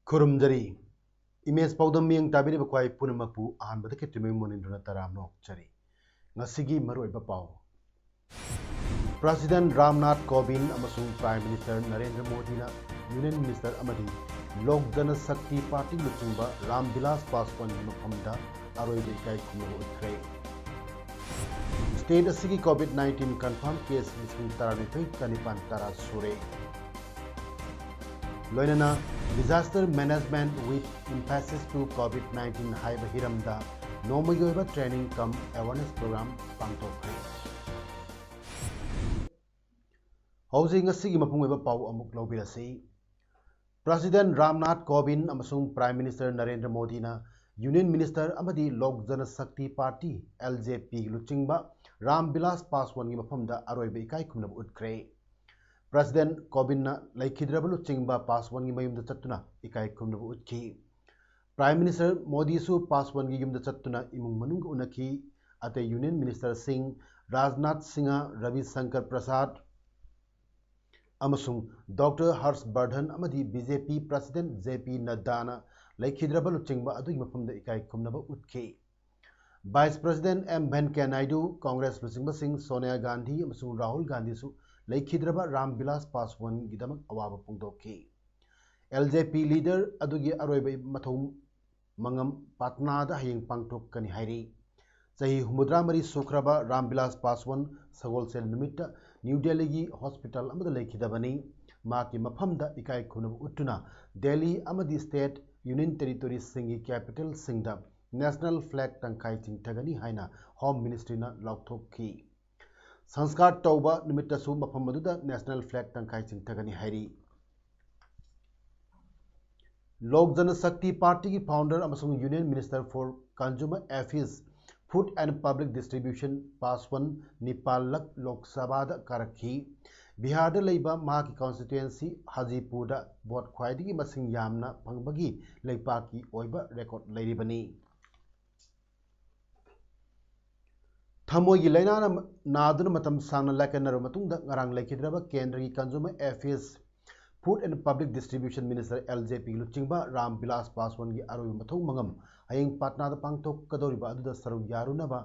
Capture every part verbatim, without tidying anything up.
ꯈꯨꯔꯨꯝꯖꯔꯤ꯫ Image ꯄꯥꯎꯗꯝ ꯃꯤꯠꯌꯦꯡ ꯇꯥꯕꯤꯔꯤꯕ ꯈ꯭ꯋꯥꯏ ꯄꯨꯝꯅꯃꯛꯄꯨ ꯑꯍꯥꯟꯕꯗ ꯈꯦꯇ꯭ꯔꯤꯃꯌꯨꯝ ꯃꯣꯅꯤꯟꯗ꯭ꯔꯅ ꯇꯔꯥꯝꯅ ꯑꯣꯛꯆꯔꯤ꯫ ꯉꯁꯤꯒꯤ ꯃꯔꯨꯑꯣꯏꯕ ꯄꯥꯎ꯫ ꯄ꯭ꯔꯁꯤꯗꯦꯟ ꯔꯥꯝꯅꯥꯊ ꯀꯣꯕꯤꯟꯗ ꯑꯃꯁꯨꯡ ꯄ꯭ꯔꯥꯏꯝ ꯃꯤꯅꯤꯁꯇꯔ ꯅꯔꯦꯟꯗ꯭ꯔ ꯃꯣꯗꯤꯅ ꯌꯨꯅꯤꯌꯟ ꯃꯤꯅꯤꯁꯇꯔ ꯑꯃꯗꯤ ꯂꯣꯛ ꯖꯅ ꯁꯛꯇꯤ ꯄꯥꯔꯇꯤ ꯂꯨꯆꯤꯡꯕ ꯔꯥꯝ ꯕꯤꯂꯥꯁ ꯄꯥꯁꯋꯥꯟꯒꯤ ꯃꯐꯝꯗ ꯑꯔꯣꯏꯕ ꯏꯀꯥꯏ ꯈꯨꯝꯅꯕ ꯎꯠꯈ꯭ꯔꯦ꯫ ꯁ꯭ꯇꯦꯠ ꯑꯁꯤꯒꯤ ꯀꯣꯚꯤꯗ ꯅꯥꯏꯟꯇꯤꯟ ꯀꯟꯐꯥꯔꯝ ꯀꯦꯁ ꯂꯤꯁꯤꯡ ꯇꯔꯥꯅꯤꯊꯣꯏ ꯆꯅꯤꯄꯥꯟ ꯇꯔꯥ ꯁꯨꯔꯦ꯫ ꯂꯣꯏꯅꯅ Disaster Management with Emphasis to COVID nineteen ꯍꯥꯏꯕ ꯍꯤꯔꯝꯗ ꯅꯣꯡꯃꯒꯤ ꯑꯣꯏꯕ training cum awareness program ꯄꯥꯡꯊꯣꯛꯈ꯭ꯔꯦ꯫ ꯍꯧꯖꯤꯛ ꯉꯁꯤꯒꯤ ꯃꯄꯨꯡ ꯑꯣꯏꯕ ꯄꯥꯎ ꯑꯃꯨꯛ ꯂꯧꯕꯤꯔꯁꯤ꯫ ꯄ꯭ꯔꯁꯤꯗꯦꯟ ꯔꯥꯝꯅꯥꯊ ꯀꯣꯕꯤꯟꯗ ꯑꯃꯁꯨꯡ ꯄ꯭ꯔꯥꯏꯝ ꯃꯤꯅꯤꯁꯇꯔ ꯅꯔꯦꯟꯗ꯭ꯔ ꯃꯣꯗꯤꯅ ꯌꯨꯅꯤꯌꯟ ꯃꯤꯅꯤꯁꯇꯔ ꯑꯃꯗꯤ ꯂꯣꯛ ꯖꯅ ꯁꯛꯇꯤ ꯄꯥꯔꯇꯤ, LJP, ꯂꯨꯆꯤꯡꯕ ꯔꯥꯝ ꯕꯤꯂꯥꯁ ꯄꯥꯁꯋꯥꯟꯒꯤ ꯃꯐꯝꯗ ꯑꯔꯣꯏꯕ ꯏꯀꯥꯏ ꯈꯨꯝꯅꯕ ꯎꯠꯈ꯭ꯔꯦ꯫ ꯄ꯭ꯔꯁꯤꯗꯦꯟ ꯀꯣꯕꯤꯟꯗꯅ ꯂꯩꯈꯤꯗ꯭ꯔꯕ ꯂꯨꯆꯤꯡꯕ ꯄꯥꯁꯋꯥꯟꯒꯤ ꯃꯌꯨꯝꯗ ꯆꯠꯇꯨꯅ ꯏꯀꯥꯏ ꯈꯨꯝꯅꯕ ꯎꯠꯈꯤ꯫ ꯄ꯭ꯔꯥꯏꯝ ꯃꯤꯅꯤꯁꯇꯔ ꯃꯣꯗꯤꯁꯨ ꯄꯥꯁꯋꯥꯟꯒꯤ ꯌꯨꯝꯗ ꯆꯠꯇꯨꯅ ꯏꯃꯨꯡ ꯃꯅꯨꯡꯒ ꯎꯅꯈꯤ꯫ ꯑꯇꯩ ꯌꯨꯅꯤꯌꯟ ꯃꯤꯅꯤꯁꯇꯔꯁꯤꯡ ꯔꯥꯖꯅꯥꯊ ꯁꯤꯡꯍ, ꯔꯕꯤ ꯁꯪꯀꯔ ꯄ꯭ꯔꯁꯥꯗ ꯑꯃꯁꯨꯡ ꯗꯣꯛꯇꯔ ꯍꯔꯁ ꯕꯔꯙꯟ ꯑꯃꯗꯤ BJP ꯄ꯭ꯔꯁꯤꯗꯦꯟ JP ꯅꯗ꯭ꯗꯥꯅ ꯂꯩꯈꯤꯗ꯭ꯔꯕ ꯂꯨꯆꯤꯡꯕ ꯑꯗꯨꯒꯤ ꯃꯐꯝꯗ ꯏꯀꯥꯏ ꯈꯨꯝꯅꯕ ꯎꯠꯈꯤ꯫ Vice president M Venkaiah Naidu, Congress ꯂꯨꯆꯤꯡꯕꯁꯤꯡ ꯁꯣꯅꯤꯌꯥ ꯒꯥꯟꯙꯤ ꯑꯃꯁꯨꯡ ꯔꯥꯍꯨꯜ ꯒꯥꯟꯙꯤꯁꯨ ꯂꯩꯈꯤꯗ꯭ꯔꯕ ꯔꯥꯝ ꯕꯤꯂꯥꯁ ꯄꯥꯁꯋꯥꯟꯒꯤꯗꯃꯛ ꯑꯋꯥꯕ ꯐꯣꯡꯗꯣꯛꯈꯤ꯫ LJP ꯂꯤꯗꯔ ꯑꯗꯨꯒꯤ ꯑꯔꯣꯏꯕ ꯃꯊꯧ ꯃꯉꯝ ꯄꯥꯠꯅꯥꯗ ꯍꯌꯦꯡ ꯄꯥꯡꯊꯣꯛꯀꯅꯤ ꯍꯥꯏꯔꯤ꯫ ꯆꯍꯤ ꯍꯨꯝꯐꯨꯇꯔꯥ ꯃꯔꯤ ꯁꯨꯈ꯭ꯔꯕ ꯔꯥꯝ ꯕꯤꯂꯥꯁ ꯄꯥꯁꯋꯥꯟ ꯁꯒꯣꯜꯁꯦꯜ ꯅꯨꯃꯤꯠꯇ ꯅ꯭ꯌꯨ ꯗꯦꯜꯂꯤꯒꯤ ꯍꯣꯁꯄꯤꯇꯥꯜ ꯑꯃꯗ ꯂꯩꯈꯤꯗꯕꯅꯤ꯫ ꯃꯍꯥꯛꯀꯤ ꯃꯐꯝꯗ ꯏꯀꯥꯏ ꯈꯨꯝꯅꯕ ꯎꯠꯇꯨꯅ ꯗꯦꯜꯂꯤ ꯑꯃꯗꯤ ꯁ꯭ꯇꯦꯠ ꯌꯨꯅꯤꯌꯟ ꯇꯦꯔꯤꯇꯣꯔꯤꯁꯤꯡꯒꯤ ꯀꯦꯄꯤꯇꯦꯜꯁꯤꯡꯗ ꯅꯦꯁꯅꯦꯜ ꯐ꯭ꯂꯦꯒ ꯇꯪꯈꯥꯏ ꯆꯤꯡꯊꯒꯅꯤ ꯍꯥꯏꯅ ꯍꯣꯝ ꯃꯤꯅꯤꯁꯇ꯭ꯔꯤꯅ ꯂꯥꯎꯊꯣꯛꯈꯤ꯫ ꯁꯪꯁꯀꯥꯔ ꯇꯧꯕ ꯅꯨꯃꯤꯠꯇꯁꯨ ꯃꯐꯝ ꯑꯗꯨꯗ ꯅꯦꯁꯅꯦꯜ ꯐ꯭ꯂꯦꯒ ꯇꯪꯈꯥꯏ ꯆꯤꯡꯊꯒꯅꯤ ꯍꯥꯏꯔꯤ꯫ ꯂꯣꯛ ꯖꯅ ꯁꯛꯇꯤ ꯄꯥꯔꯇꯤꯒꯤ ꯐꯥꯎꯟꯗꯔ ꯑꯃꯁꯨꯡ Union Minister for Consumer Affairs, Food and Public Distribution ꯄꯥꯁꯋꯥꯟ ꯅꯤꯄꯥꯜ ꯂꯛ ꯂꯣꯛ ꯁꯚꯥꯗ ꯀꯥꯔꯛꯈꯤ꯫ ꯕꯤꯍꯥꯔꯗ ꯂꯩꯕ ꯃꯍꯥꯛꯀꯤ ꯀꯣꯟꯁꯇꯤꯇ꯭ꯋꯦꯟꯁꯤ ꯍꯥꯖꯤꯄꯨꯔꯗ ꯚꯣꯠ ꯈ꯭ꯋꯥꯏꯗꯒꯤ ꯃꯁꯤꯡ ꯌꯥꯝꯅ ꯐꯪꯕꯒꯤ ꯂꯩꯄꯥꯛꯀꯤ ꯑꯣꯏꯕ ꯔꯦꯀꯣꯔꯗ ꯂꯩꯔꯤꯕꯅꯤ꯫ ꯊꯃꯣꯏꯒꯤ ꯂꯥꯏꯅꯥꯅ ꯅꯥꯗꯨꯅ ꯃꯇꯝ ꯁꯥꯡꯅ ꯂꯥꯏꯀꯠꯅꯔꯕ ꯃꯇꯨꯡꯗ ꯉꯔꯥꯡ ꯂꯩꯈꯤꯗ꯭ꯔꯕ ꯀꯦꯟꯗ꯭ꯔꯒꯤ Consumer Affairs, Food and Public Distribution Minister, L J P ꯒꯤ ꯂꯨꯆꯤꯡꯕ ꯔꯥꯝ ꯕꯤꯂꯥꯁ ꯄꯥꯁꯋꯥꯟꯒꯤ ꯑꯔꯣꯏꯕ ꯃꯊꯧ ꯃꯉꯝ ꯍꯌꯦꯡ ꯄꯥꯠꯅꯥꯗ ꯄꯥꯡꯊꯣꯛꯀꯗꯧꯔꯤꯕ ꯑꯗꯨꯗ ꯁꯔꯨꯛ ꯌꯥꯔꯨꯅꯕ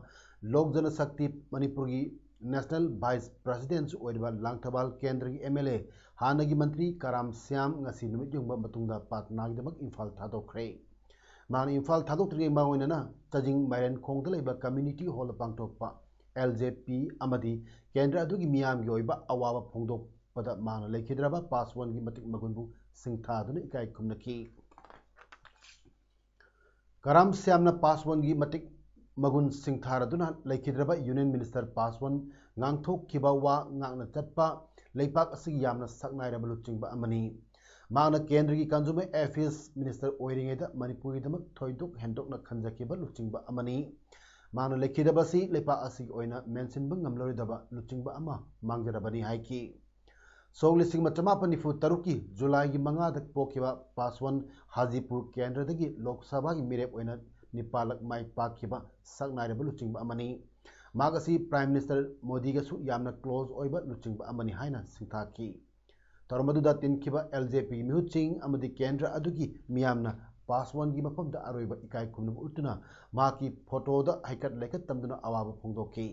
ꯂꯣꯛ ꯖꯅ ꯁꯛꯇꯤ ꯃꯅꯤꯄꯨꯔꯒꯤ National Vice President ꯑꯣꯏꯔꯤꯕ ꯂꯥꯡꯊꯕꯥꯜ ꯀꯦꯟꯗ꯭ꯔꯒꯤ M L A, ꯍꯥꯟꯅꯒꯤ ꯃꯟꯇ꯭ꯔꯤ ꯀꯔꯥꯝ ꯁ꯭ꯌꯥꯝ ꯉꯁꯤ ꯅꯨꯃꯤꯠ ꯌꯨꯡꯕ ꯃꯇꯨꯡꯗ ꯄꯥꯠꯅꯥꯒꯤꯗꯃꯛ ꯏꯝꯐꯥꯜ ꯊꯥꯗꯣꯛꯈ꯭ꯔꯦ꯫ ꯃꯍꯥꯛꯅ ꯏꯝꯐꯥꯜ ꯊꯥꯗꯣꯛꯇ꯭ꯔꯤꯉꯩ ꯃꯃꯥꯡ ꯑꯣꯏꯅꯅ ꯆꯥꯖꯤꯡ ꯃꯥꯏꯔꯦꯟꯈꯣꯡꯗ ꯂꯩꯕ community hall ꯗ ꯄꯥꯡꯊꯣꯛꯄ L J P ꯑꯃꯗꯤ ꯀꯦꯟꯗ꯭ꯔ ꯑꯗꯨꯒꯤ ꯃꯤꯌꯥꯝꯒꯤ ꯑꯣꯏꯕ ꯑꯋꯥꯕ ꯐꯣꯡꯗꯣꯛꯄꯗ ꯃꯍꯥꯛꯅ ꯂꯩꯈꯤꯗ꯭ꯔꯕ ꯄꯥꯁꯋꯥꯟꯒꯤ ꯃꯇꯤꯛ ꯃꯒꯨꯟꯕꯨ ꯁꯤꯡꯊꯥꯗꯨꯅ ꯏꯀꯥꯏ ꯈꯨꯝꯅꯈꯤ꯫ ꯀꯔꯥꯝ ꯁ꯭ꯌꯥꯝꯅ ꯄꯥꯁꯋꯥꯟꯒꯤ ꯃꯇꯤꯛ ꯃꯒꯨꯟ ꯁꯤꯡꯊꯥꯔꯗꯨꯅ ꯂꯩꯈꯤꯗ꯭ꯔꯕ Union Minister ꯄꯥꯁꯋꯥꯟ ꯉꯥꯡꯊꯣꯛꯈꯤꯕ ꯋꯥ ꯉꯥꯛꯅ ꯆꯠꯄ ꯂꯩꯄꯥꯛ ꯑꯁꯤꯒꯤ ꯌꯥꯝꯅ ꯁꯛꯅꯥꯏꯔꯕ ꯂꯨꯆꯤꯡꯕ ꯑꯃꯅꯤ꯫ ꯃꯍꯥꯛꯅ ꯀꯦꯟꯗ꯭ꯔꯒꯤ Consumer Affairs Minister ꯑꯣꯏꯔꯤꯉꯩꯗ ꯃꯅꯤꯄꯨꯔꯒꯤꯗꯃꯛ ꯊꯣꯏꯗꯣꯛ ꯍꯦꯟꯗꯣꯛꯅ ꯈꯟꯖꯈꯤꯕ ꯂꯨꯆꯤꯡꯕ ꯑꯃꯅꯤ꯫ ꯃꯍꯥꯛꯅ ꯂꯩꯈꯤꯗꯕ ꯑꯁꯤ ꯂꯩꯄꯥꯛ ꯑꯁꯤꯒꯤ ꯑꯣꯏꯅ ꯃꯦꯟꯁꯤꯟꯕ ꯉꯝꯂꯔꯣꯏꯗꯕ ꯂꯨꯆꯤꯡꯕ ꯑꯃ ꯃꯥꯡꯖꯔꯕꯅꯤ ꯍꯥꯏꯈꯤ꯫ ꯁꯣꯛ ꯂꯤꯁꯤꯡ ꯑꯃ ꯆꯃꯥꯄꯟ ꯅꯤꯐꯨ ꯇꯔꯨꯛꯀꯤ ꯖꯨꯂꯥꯏꯒꯤ ꯃꯉꯥꯗ ꯄꯣꯛꯈꯤꯕ ꯄꯥꯁꯋꯥꯟ ꯍꯥꯖꯤꯄꯨꯔ ꯀꯦꯟꯗ꯭ꯔꯗꯒꯤ ꯂꯣꯛ ꯁꯚꯥꯒꯤ ꯃꯤꯔꯦꯞ ꯑꯣꯏꯅ ꯅꯤꯄꯥꯜꯂꯛ ꯃꯥꯏ ꯄꯥꯛꯈꯤꯕ ꯁꯛꯅꯥꯏꯔꯕ ꯂꯨꯆꯤꯡꯕ ꯑꯃꯅꯤ꯫ ꯃꯍꯥꯛ ꯑꯁꯤ Prime Minister ꯃꯣꯗꯤꯒꯁꯨ ꯌꯥꯝꯅ close ꯑꯣꯏꯕ ꯂꯨꯆꯤꯡꯕ ꯑꯃꯅꯤ ꯍꯥꯏꯅ ꯁꯤꯡꯊꯥꯈꯤ꯫ ꯊꯧꯔꯝ ꯑꯗꯨꯗ ꯇꯤꯟꯈꯤꯕ L J P ꯒꯤ ꯃꯤꯍꯨꯠꯁꯤꯡ ꯑꯃꯗꯤ ꯀꯦꯟꯗ꯭ꯔ ꯑꯗꯨꯒꯤ ꯃꯤꯌꯥꯝꯅ ꯄꯥꯁꯋꯥꯟꯒꯤ ꯃꯐꯝꯗ ꯑꯔꯣꯏꯕ ꯏꯀꯥꯏ ꯈꯨꯝꯅꯕ ꯎꯠꯇꯨꯅ ꯃꯍꯥꯛꯀꯤ ꯐꯣꯇꯣꯗ ꯍꯩꯀꯠ ꯂꯩꯀꯠ ꯇꯝꯗꯨꯅ ꯑꯋꯥꯕ ꯐꯣꯡꯗꯣꯛꯈꯤ꯫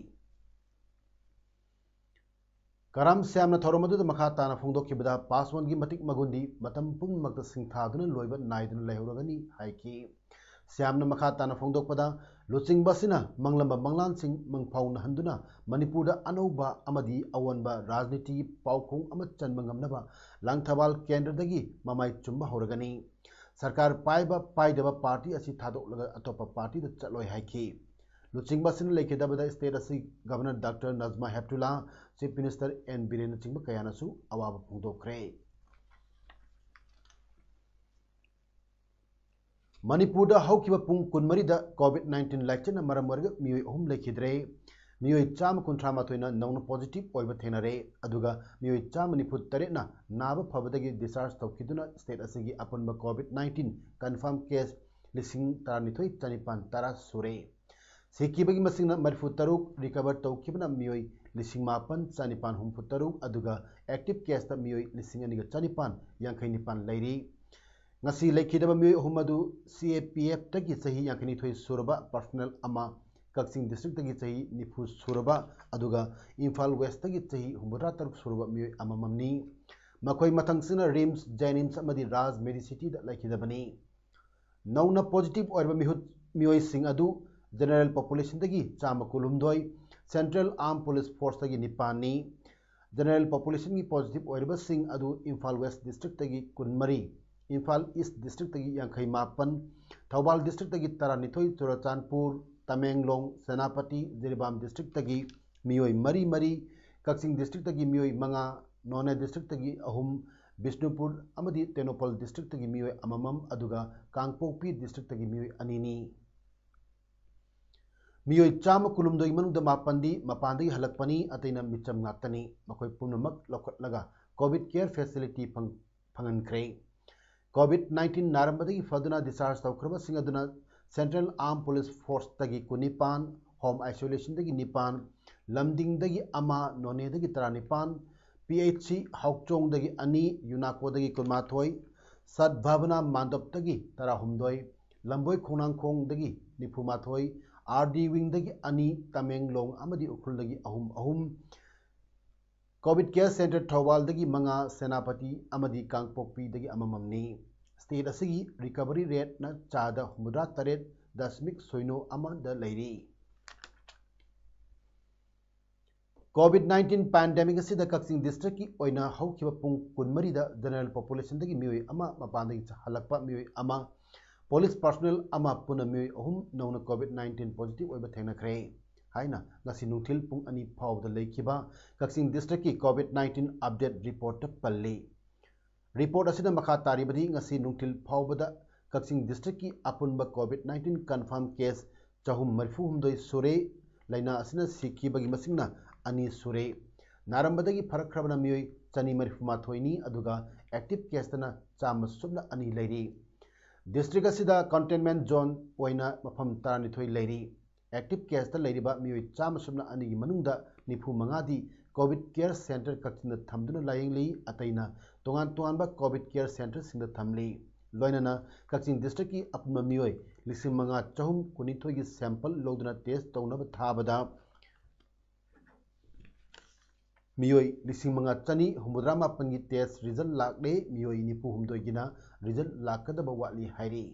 ꯀꯔꯥꯝ ꯁ꯭ꯌꯥꯝꯅ ꯊꯧꯔꯝ ꯑꯗꯨꯗ ꯃꯈꯥ ꯇꯥꯅ ꯐꯣꯡꯗꯣꯛꯈꯤꯕꯗ, ꯄꯥꯁꯋꯥꯟꯒꯤ ꯃꯇꯤꯛ ꯃꯒꯨꯟꯗꯤ ꯃꯇꯝ ꯄꯨꯝꯅꯃꯛꯇ ꯁꯤꯡꯊꯥꯗꯨꯅ ꯂꯣꯏꯕ ꯅꯥꯏꯗꯅ ꯂꯩꯍꯧꯔꯒꯅꯤ ꯍꯥꯏꯈꯤ꯫ ꯁ꯭ꯌꯥꯝꯅ ꯃꯈꯥ ꯇꯥꯅ ꯐꯣꯡꯗꯣꯛꯄꯗ, ꯂꯨꯆꯤꯡꯕ ꯑꯁꯤꯅ ꯃꯪꯂꯝꯕ ꯃꯪꯂꯥꯟꯁꯤꯡ ꯃꯪꯐꯥꯎꯅꯍꯟꯗꯨꯅ ꯃꯅꯤꯄꯨꯔꯗ ꯑꯅꯧꯕ ꯑꯃꯗꯤ ꯑꯑꯣꯟꯕ ꯔꯥꯖꯅꯤꯇꯤꯒꯤ ꯄꯥꯎꯈꯣꯡ ꯑꯃ ꯆꯟꯕ ꯉꯝꯅꯕ ꯂꯥꯡꯊꯕꯥꯜ ꯀꯦꯟꯗ꯭ꯔꯗꯒꯤ ꯃꯃꯥꯏ ꯆꯨꯝꯕ ꯍꯧꯔꯒꯅꯤ꯫ ꯁꯔꯀꯥꯔ ꯄꯥꯏꯕ ꯄꯥꯏꯗꯕ ꯄꯥꯔꯇꯤ ꯑꯁꯤ ꯊꯥꯗꯣꯛꯂꯒ ꯑꯇꯣꯞꯄ ꯄꯥꯔꯇꯤꯗ ꯆꯠꯂꯣꯏ ꯍꯥꯏꯈꯤ꯫ ꯂꯨꯆꯤꯡꯕ ꯑꯁꯤꯅ ꯂꯩꯈꯤꯗꯕꯗ state ꯑꯁꯤ Governor Doctor Najma Heptulla, Chief Minister N ꯕꯤꯔꯦꯟꯅꯆꯤꯡꯕ ꯀꯌꯥꯅꯁꯨ ꯑꯋꯥꯕ ꯐꯣꯡꯗꯣꯛꯈ꯭ꯔꯦ꯫ ꯃꯅꯤꯄꯨꯔꯗ ꯍꯧꯈꯤꯕ ꯄꯨꯡ ꯀꯨꯟꯃꯔꯤꯗ COVID nineteen ꯂꯥꯏꯆꯠꯅ ꯃꯔꯝ ꯑꯣꯏꯔꯒ ꯃꯤꯑꯣꯏ ꯑꯍꯨꯝ ꯂꯩꯈꯤꯗ꯭ꯔꯦ꯫ ꯃꯤꯑꯣꯏ ꯆꯥꯝꯃ ꯀꯨꯟꯊ꯭ꯔꯥ ꯃꯥꯊꯣꯏꯅ ꯅꯧꯅ positive ꯑꯣꯏꯕ ꯊꯦꯡꯅꯔꯦ꯫ ꯑꯗꯨꯒ ꯃꯤꯑꯣꯏ ꯆꯥꯝꯃ ꯅꯤꯐꯨ ꯇꯔꯦꯠꯅ ꯅꯥꯕ ꯐꯕꯗꯒꯤ discharge ꯇꯧꯈꯤꯗꯨꯅ state ꯑꯁꯤꯒꯤ ꯑꯄꯨꯟꯕ COVID nineteen confirm case ꯂꯤꯁꯤꯡ ꯇꯔꯥꯅꯤꯊꯣꯏ ꯆꯅꯤꯄꯥꯟ ꯇꯔꯥ ꯁꯨꯔꯦ꯫ ꯁꯤꯈꯤꯕꯒꯤ ꯃꯁꯤꯡꯅ ꯃꯔꯤꯐꯨ ꯇꯔꯨꯛ, recover ꯇꯧꯈꯤꯕꯅ ꯃꯤꯑꯣꯏ ꯂꯤꯁꯤꯡ ꯃꯥꯄꯟ ꯆꯅꯤꯄꯥꯟ ꯍꯨꯝꯐꯨ ꯇꯔꯨꯛ, ꯑꯗꯨꯒ active caseꯇ ꯃꯤꯑꯣꯏ ꯂꯤꯁꯤꯡ ꯑꯅꯤꯒ ꯆꯅꯤꯄꯥꯟ ꯌꯥꯡꯈꯩ ꯅꯤꯄꯥꯟ ꯂꯩꯔꯤ꯫ ꯉꯁꯤ ꯂꯩꯈꯤꯗꯕ ꯃꯤꯑꯣꯏ ꯑꯍꯨꯝ ꯑꯗꯨ CAPFꯇꯒꯤ ꯆꯍꯤ ꯌꯥꯡꯈꯩꯅꯤꯊꯣꯏ ꯁꯨꯔꯕ personnel ꯑꯃ, ꯀꯛꯆꯤꯡ districtꯇꯒꯤ ꯆꯍꯤ ꯅꯤꯐꯨ ꯁꯨꯔꯕ, ꯑꯗꯨꯒ ꯏꯝꯐꯥꯜ Westꯇꯒꯤ ꯆꯍꯤ ꯍꯨꯝꯐꯨꯇꯔꯥ ꯇꯔꯨꯛ ꯁꯨꯔꯕ ꯃꯤꯑꯣꯏ ꯑꯃꯃꯝꯅꯤ꯫ ꯃꯈꯣꯏ ꯃꯊꯪꯁꯤꯅ RIMS, JNIMS ꯑꯃꯗꯤ ꯔꯥꯖ ꯃꯦꯗꯤꯁꯤꯇꯤꯗ ꯂꯩꯈꯤꯗꯕꯅꯤ꯫ ꯅꯧꯅ positive ꯑꯣꯏꯔꯕ ꯃꯤꯍꯨꯠ, ꯃꯤꯑꯣꯏꯁꯤꯡ ꯑꯗꯨ general populationꯗꯒꯤ ꯆꯥꯝꯃ ꯀꯨꯟꯍꯨꯝꯗꯣꯏ, Central Armed Police Forceꯇꯒꯤ ꯅꯤꯄꯥꯟꯅꯤ꯫ General populationꯒꯤ positive ꯑꯣꯏꯔꯤꯕꯁꯤꯡ ꯑꯗꯨ ꯏꯝꯐꯥꯜ West districtꯇꯒꯤ ꯀꯨꯟꯃꯔꯤ, ꯏꯝꯐꯥꯜ East districtꯇꯒꯤ ꯌꯥꯡꯈꯩ ꯃꯥꯄꯟ, ꯊꯧꯕꯥꯜ districtꯇꯒꯤ ꯇꯔꯥꯅꯤꯊꯣꯏ, ꯆꯨꯔꯆꯥꯟꯄꯨꯔ, ꯇꯃꯦꯡꯂꯣꯡ, ꯁꯦꯅꯥꯄꯇꯤ, ꯖꯤꯔꯤꯕꯥꯝ districtꯇꯒꯤ ꯃꯤꯑꯣꯏ ꯃꯔꯤ ꯃꯔꯤ, ꯀꯛꯆꯤꯡ districtꯇꯒꯤ ꯃꯤꯑꯣꯏ ꯃꯉꯥ, ꯅꯣꯅꯦ districtꯇꯒꯤ ꯑꯍꯨꯝ, ꯕꯤꯁꯅꯨꯄꯨꯔ ꯑꯃꯗꯤ ꯇꯦꯡꯅꯧꯄꯜ districtꯇꯒꯤ ꯃꯤꯑꯣꯏ ꯑꯃꯃꯝ, ꯑꯗꯨꯒ ꯀꯥꯡꯄꯣꯛꯄꯤ districtꯇꯒꯤ ꯃꯤꯑꯣꯏ ꯑꯅꯤꯅꯤ꯫ ꯃꯤꯑꯣꯏ ꯆꯥꯝꯃ ꯀꯨꯟꯍꯨꯝꯗꯣꯏꯒꯤ ꯃꯅꯨꯡꯗ ꯃꯥꯄꯟꯗꯤ ꯃꯄꯥꯟꯗꯒꯤ ꯍꯜꯂꯛꯄꯅꯤ, ꯑꯇꯩꯅ ꯃꯤꯆꯝ ꯉꯥꯛꯇꯅꯤ꯫ ꯃꯈꯣꯏ ꯄꯨꯝꯅꯃꯛ ꯂꯧꯈꯠꯂꯒ COVID care facility ꯐꯪ-, ꯐꯪꯍꯟꯈ꯭ꯔꯦ꯫ COVID nineteen ꯅꯥꯔꯝꯕꯗꯒꯤ ꯐꯗꯨꯅ discharge ꯇꯧꯈ꯭ꯔꯕꯁꯤꯡ ꯑꯗꯨꯅ Central Armed Police Forceꯇꯒꯤ ꯀꯨꯟꯅꯤꯄꯥꯟ, home isolationꯗꯒꯤ ꯅꯤꯄꯥꯟ, ꯂꯝꯗꯤꯡꯗꯒꯤ ꯑꯃ, ꯅꯣꯅꯦꯗꯒꯤ ꯇꯔꯥꯅꯤꯄꯥꯟ, PHC ꯍꯥꯎꯆꯣꯡꯗꯒꯤ ꯑꯅꯤ, ꯌꯨꯅꯥꯀꯣꯗꯒꯤ ꯀꯨꯟꯃꯥꯊꯣꯏ, ꯁꯠ ꯚꯥꯕꯅꯥ ꯃꯥꯟꯗꯞꯇꯒꯤ ꯇꯔꯥꯍꯨꯝꯗꯣꯏ, ꯂꯝꯕꯣꯏ ꯈꯣꯡꯅꯥꯡꯈꯣꯡꯗꯒꯤ ꯅꯤꯐꯨꯃꯥꯊꯣꯏ, RD wingꯗꯒꯤ ꯑꯅꯤ, ꯇꯃꯦꯡꯂꯣꯡ ꯑꯃꯗꯤ ꯎꯈ꯭ꯔꯨꯜꯗꯒꯤ ꯑꯍꯨꯝ ꯑꯍꯨꯝ, COVID care center ꯊꯧꯕꯥꯜꯗꯒꯤ ꯃꯉꯥ, ꯁꯦꯅꯥꯄꯇꯤ ꯑꯃꯗꯤ ꯀꯥꯡꯄꯣꯛꯄꯤꯗꯒꯤ ꯑꯃꯃꯝꯅꯤ꯫ State ꯑꯁꯤꯒꯤ recovery rateꯅ ꯆꯥꯗ ꯍꯨꯝꯐꯨꯇꯔꯥ ꯇꯔꯦꯠ ꯗꯁꯃꯤꯛ ꯁꯣꯏꯅꯣ ꯑꯃꯗ ꯂꯩꯔꯤ꯫ COVID nineteen pandemic ꯑꯁꯤꯗ ꯀꯛꯆꯤꯡ districtꯀꯤ ꯑꯣꯏꯅ ꯍꯧꯈꯤꯕ ꯄꯨꯡ ꯀꯨꯟꯃꯔꯤꯗ general populationꯗꯒꯤ ꯃꯤꯑꯣꯏ ꯑꯃ, ꯃꯄꯥꯟꯗꯒꯤ ꯍꯜꯂꯛꯄ ꯃꯤꯑꯣꯏ ꯑꯃ, police personnel ꯑꯃ, ꯄꯨꯟꯅ ꯃꯤꯑꯣꯏ ꯑꯍꯨꯝ ꯅꯧꯅ COVID nineteen positive ꯑꯣꯏꯕ ꯊꯦꯡꯅꯈ꯭ꯔꯦ ꯍꯥꯏꯅ ꯉꯁꯤ ꯅꯨꯡꯊꯤꯜ ꯄꯨꯡ ꯑꯅꯤ ꯐꯥꯎꯕꯗ ꯂꯩꯈꯤꯕ ꯀꯛꯆꯤꯡ districtꯀꯤ COVID nineteen update reportꯇ ꯄꯜꯂꯤ꯫ Report ꯑꯁꯤꯅ ꯃꯈꯥ ꯇꯥꯔꯤꯕꯗꯤ ꯉꯁꯤ ꯅꯨꯡꯊꯤꯜ ꯐꯥꯎꯕꯗ ꯀꯛꯆꯤꯡ ꯗꯤꯁꯇ꯭ꯔꯤꯛꯀꯤ ꯑꯄꯨꯟꯕ ꯀꯣꯚꯤꯗ ꯅꯥꯏꯟꯇꯤꯟ ꯀꯟꯐꯥꯔꯝ ꯀꯦꯁ ꯆꯍꯨꯝ ꯃꯔꯤꯐꯨ ꯍꯨꯝꯗꯣꯏ ꯁꯨꯔꯦ꯫ ꯂꯥꯏꯅꯥ ꯑꯁꯤꯅ ꯁꯤꯈꯤꯕꯒꯤ ꯃꯁꯤꯡꯅ ꯑꯅꯤ ꯁꯨꯔꯦ꯫ ꯅꯥꯔꯝꯕꯗꯒꯤ ꯐꯔꯛꯈ꯭ꯔꯕꯅ ꯃꯤꯑꯣꯏ ꯆꯅꯤ ꯃꯔꯤꯐꯨ ꯃꯥꯊꯣꯏꯅꯤ, ꯑꯗꯨꯒ ꯑꯦꯛꯇꯤꯚ ꯀꯦꯁꯇꯅ ꯆꯥꯝꯃ ꯁꯨꯞꯅ ꯑꯅꯤ ꯂꯩꯔꯤ꯫ ꯗꯤꯁꯇ꯭ꯔꯤꯛ ꯑꯁꯤꯗ ꯀꯟꯇꯦꯟꯃꯦꯟꯠ ꯖꯣꯟ ꯑꯣꯏꯅ ꯃꯐꯝ ꯇꯔꯥꯅꯤꯊꯣꯏ ꯂꯩꯔꯤ꯫ ꯑꯦꯛꯇꯤꯚ ꯀꯦꯁꯇ ꯂꯩꯔꯤꯕ ꯃꯤꯑꯣꯏ ꯆꯥꯝꯃ ꯁꯨꯞꯅ ꯑꯅꯤꯒꯤ ꯃꯅꯨꯡꯗ ꯅꯤꯐꯨ ꯃꯉꯥꯗꯤ ꯀꯣꯚꯤꯗ ꯀꯦꯌꯔ ꯁꯦꯟꯇꯔ ꯀꯛꯆꯤꯡꯗ ꯊꯝꯗꯨꯅ ꯂꯥꯌꯦꯡꯂꯤ, ꯑꯇꯩꯅ ꯇꯣꯉꯥꯟ ꯇꯣꯉꯥꯟꯕ ꯀꯣꯚꯤꯗ ꯀꯦꯌꯔ ꯁꯦꯟꯇꯔꯁꯤꯡꯗ ꯊꯝꯂꯤ꯫ ꯂꯣꯏꯅꯅ ꯀꯛꯆꯤꯡ ꯗꯤꯁꯇ꯭ꯔꯤꯛꯀꯤ ꯑꯄꯨꯟꯕ ꯃꯤꯑꯣꯏ ꯂꯤꯁꯤꯡ ꯃꯉꯥ ꯆꯍꯨꯝ ꯀꯨꯟꯅꯤꯊꯣꯏꯒꯤ ꯁꯦꯝꯄꯜ ꯂꯧꯗꯨꯅ ꯇꯦꯁ ꯇꯧꯅꯕ ꯊꯥꯕꯗ ꯃꯤꯑꯣꯏ ꯂꯤꯁꯤꯡ ꯃꯉꯥ ꯆꯅꯤ ꯍꯨꯝꯐꯨꯇꯔꯥ ꯃꯥꯄꯟꯒꯤ ꯇꯦꯁ ꯔꯤꯖꯜ ꯂꯥꯛꯂꯦ, ꯃꯤꯑꯣꯏ ꯅꯤꯐꯨ ꯍꯨꯝꯗꯣꯏꯒꯤꯅ ꯔꯤꯖꯜ ꯂꯥꯛꯀꯗꯕ ꯋꯥꯠꯂꯤ ꯍꯥꯏꯔꯤ꯫